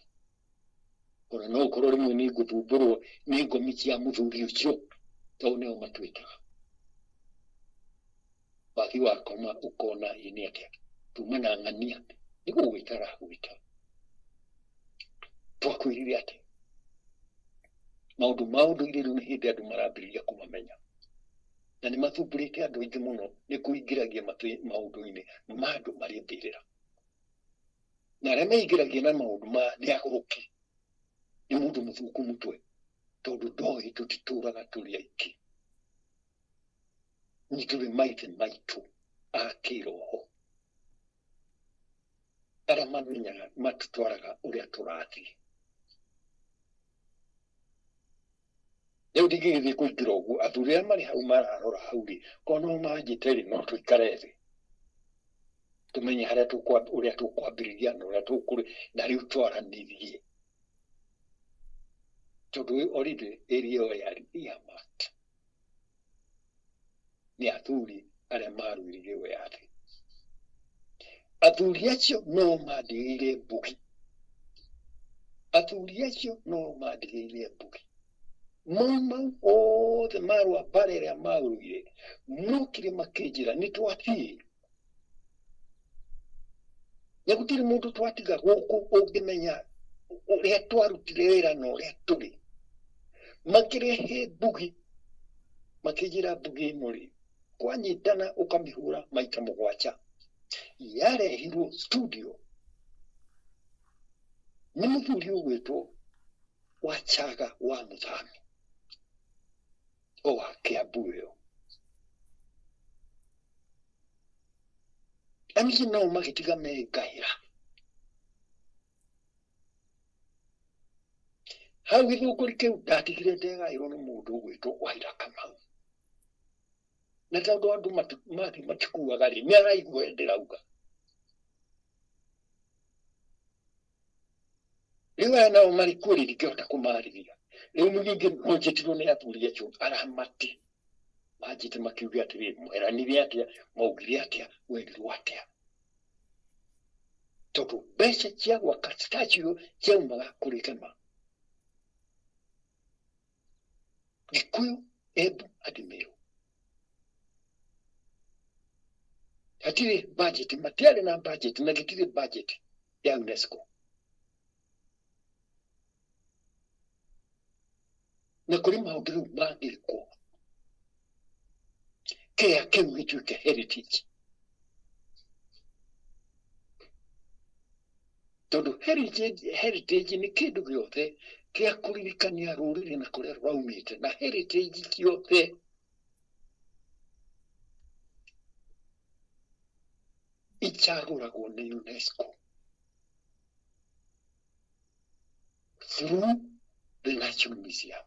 Ona no ũkorwo rĩmwe nĩ ngũthumbũrwo nĩ ngomi cia mũthuri ũcio tondũ nĩo matwĩtaga. Wathiĩ wakoma ũkona ĩ nĩ atĩa, tuma na ng'ania nĩ gũgwĩta aragwĩta. Twakwĩrire atĩ maũndũ ma ũndũire rĩu nĩ hĩndĩ andũ marambĩrĩria kũmamenya, na nĩ mathumbũrĩte andũ aingĩ mũno nĩ kũingĩragia maũndũ-inĩ ma andũ marĩ mbĩrĩra. Na arĩa meingĩragia na maũndũ maya nĩ agũrũki, nĩ mũndũ mũthũku mũtwe, tondũ ndoĩ tũtitũraga tũrĩ aingĩ. Nĩ tũrĩ maithe maitũ a kĩroho arĩa mamenyaga matũtwaraga ũrĩa tũrathiĩ. Rĩu ndingĩgĩthiĩ kũingĩra ũguo, athuri arĩa marĩ hau mararora hau rĩ, korwo no manjĩte rĩ, no tũikare thĩ tũmenye harĩa ũrĩa tũkwambĩrĩria na ũrĩa tũkũrĩ na rĩu twaranĩrie, tondũ already area ĩyo yarĩ earmarked nĩ athuri arĩa marũĩrĩire wĩyathi. Athuri acio no mandigĩire mbugi, athuri acio no mandigĩire mbugi. Mau mau othe marũa mbara ĩrĩa marũire mokire makĩnjĩra nĩ twathiĩ, na gũtirĩ mũndũ twatiga gũkũ ũngĩmenya ũrĩa twarutire wĩra na ũrĩa tũrĩ. Makĩrehe mbugi, makĩnjĩra mbugi ĩno rĩ, kwanyitana ũkamĩhũra maita mũgwanja. Yarehirwo studio nĩ mũthuri ũgwĩtwo Wachaga wa Mũthami o wa Kiambu ĩyo. Aniĩ nao magĩtiga mengaĩra hau gĩthũngũri kĩu. Ndatigire ndegaĩrwo nĩ mũndũ ũgwĩtwo Waira Kamau, na tondũ andũ mathiĩ matikuaga rĩ, nĩ araigua ũrĩa ndĩrauga. Rĩu aya nao marĩ kuo rĩ, ndingĩhota kũmarĩria. Rĩu ningĩ no njĩtirwo nĩ athuri acio aramati, manjĩte makiuge atĩrĩ, mweranire atĩa, maugire atĩa, werirwo atĩa, tondũ mbeca cia gwaka statue ciaumaga kũrĩ Kema, Gĩkũyũ, Embu and Meru. Hatirĩ budget, matiarĩ na budget, na gĩtirĩ budget ya UNESCO. Na kũrĩ maũndũ rĩu mangĩkwo kĩrĩa kĩu gĩtuĩke heritage, tondũ heritage nĩ kĩndũ gĩothe kĩa kũririkania rũrĩrĩ na kũrĩa rwaumĩte, na heritage ciothe icagũragwo nĩ UNESCO through the National Museum.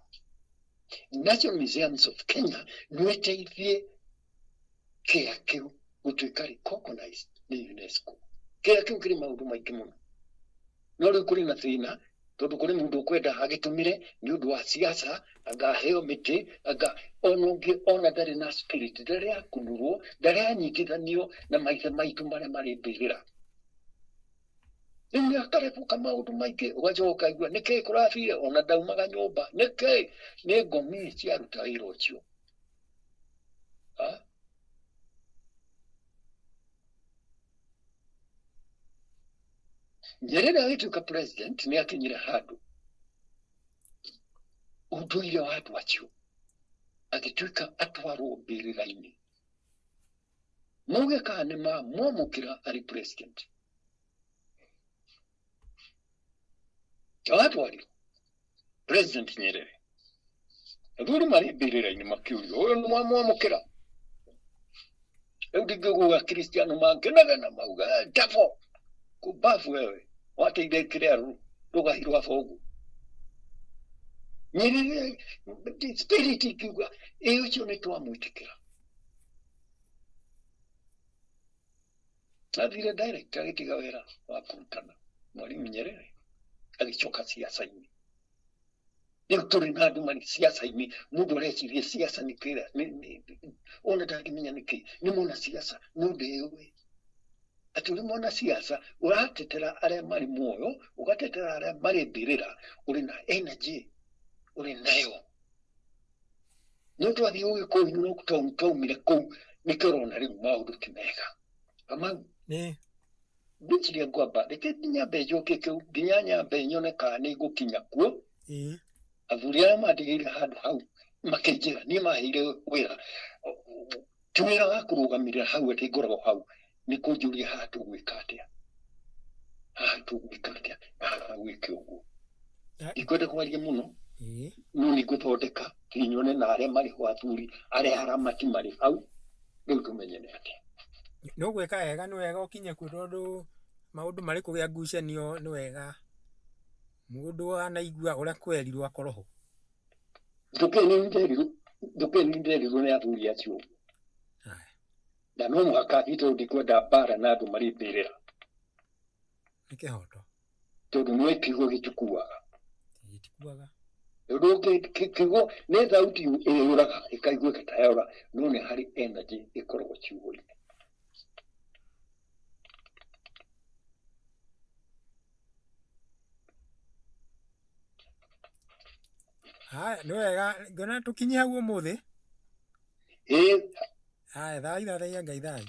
National Museums of Kenya nĩ ĩteithie kĩa kĩu gũtuĩka recognized nĩ UNESCO. Kĩa kĩu kĩrĩ maũndũ maingĩ mũno, no rĩu kũrĩ na thĩna tondũ kũrĩ mũndũ ũkwenda agĩtũmĩre nĩ ũndũ wa siasa, anga aheo mĩtĩ, anga ona ũngĩ ona ndarĩ na spirit, ndarĩ akunũrwo, ndarĩ anyitithanio na maithe maitũ marĩa marĩ mbĩrĩra. Rĩu nĩ akarebũka maũndũ maingĩ, ũgacoka ũkaigua nĩkĩ kũrathire, ona ndaumaga nyũmba nĩkĩ, nĩ ngomi ciaruta wĩra ũcio. Ha? Nyerere agĩtuĩka president nĩ akinyire handũ ũndũire wa andũ acio agĩtuĩka atwarwo mbĩrĩra-inĩ, mauge kana nĩ mamwamũkĩra arĩ president, atwarirwo President Nyerere, athuri marĩ mbĩrĩra-inĩ makĩũrio, ũyũ nĩ mwamwamũkĩra? Rĩu ndingĩguga Kristiano mangĩnegena mauga, "Eh, devil kumbafu wewe, wateire kĩrĩa rũgai rwa bogu." Nyerere spirit ikiuga ĩ ũcio nĩ twamwĩtĩkĩra. Athire direct agĩtiga wĩra wa kũrutana Mwalimu Nyerere, agĩcoka siasa-inĩ. Rĩu tũrĩ na andũ marĩ siasa-inĩ, mũndũ areciria siasa nĩ kĩrĩa ona ndangĩmenya nĩ kĩ nĩ mwana siasa, no ndĩũĩ atĩ ũrĩ mwana siasa ũratetera arĩa marĩ muoyo, ũgatetera arĩa marĩ mbĩrĩra, ũrĩ na energy ũrĩ nayo. No twathiĩ ũgĩkũyũ-inĩ no twaumire kũu, nĩkĩo ũrona rĩu maũndũ ti mega, Kamau. Ngwĩciria ngwamba reke nyambe njoke kĩu nginya nyambe nyone kana nĩ ngũkinya kuo. Athuri arĩa mandigĩire handũ hau makĩnjĩra niĩ maheire wĩra, ti wĩra wa kũrũgamĩrĩra hau atĩ ngoragwo hau, nĩ kũnjũria haha tũgwĩka atĩa, haha tũgwĩka atĩa, haha gwĩke ũguo. Ndikwenda kwaria mũno, no nĩ ngũthondeka nyone na arĩa marĩ ho, athuri arĩa aramati marĩ hau, rĩu tũmenye nĩ atĩa. Nĩ ũgwĩka wega, nĩ wega ũkinye kuo tondũ maũndũ marĩ kũgĩa ngucanio, nĩ wega mũndũ wanaigua ũrĩa kwerirwo akorwo ho. Ndũkĩ nĩ nderirwo, ndũkĩ nĩ nderirwo nĩ athuri acio ũguo. Haya. Na no mũhaka thiĩ tondũ ndikwenda mbara na andũ marĩ mbĩrĩra. Nĩ kĩhoto. Tondũ nĩwe kiugo gĩtikuaga. Gĩtikuaga. Ũndũ ũngĩ kiugo nĩ thauti ĩyũraga ĩkaiguĩka ta yora no nĩ harĩ energy ĩkoragwo kiugo-inĩ. Haya, nĩ wega ngona tũkinye hau ũmũthĩ. Ĩĩ. Haya, thai thathaiya Ngai thai.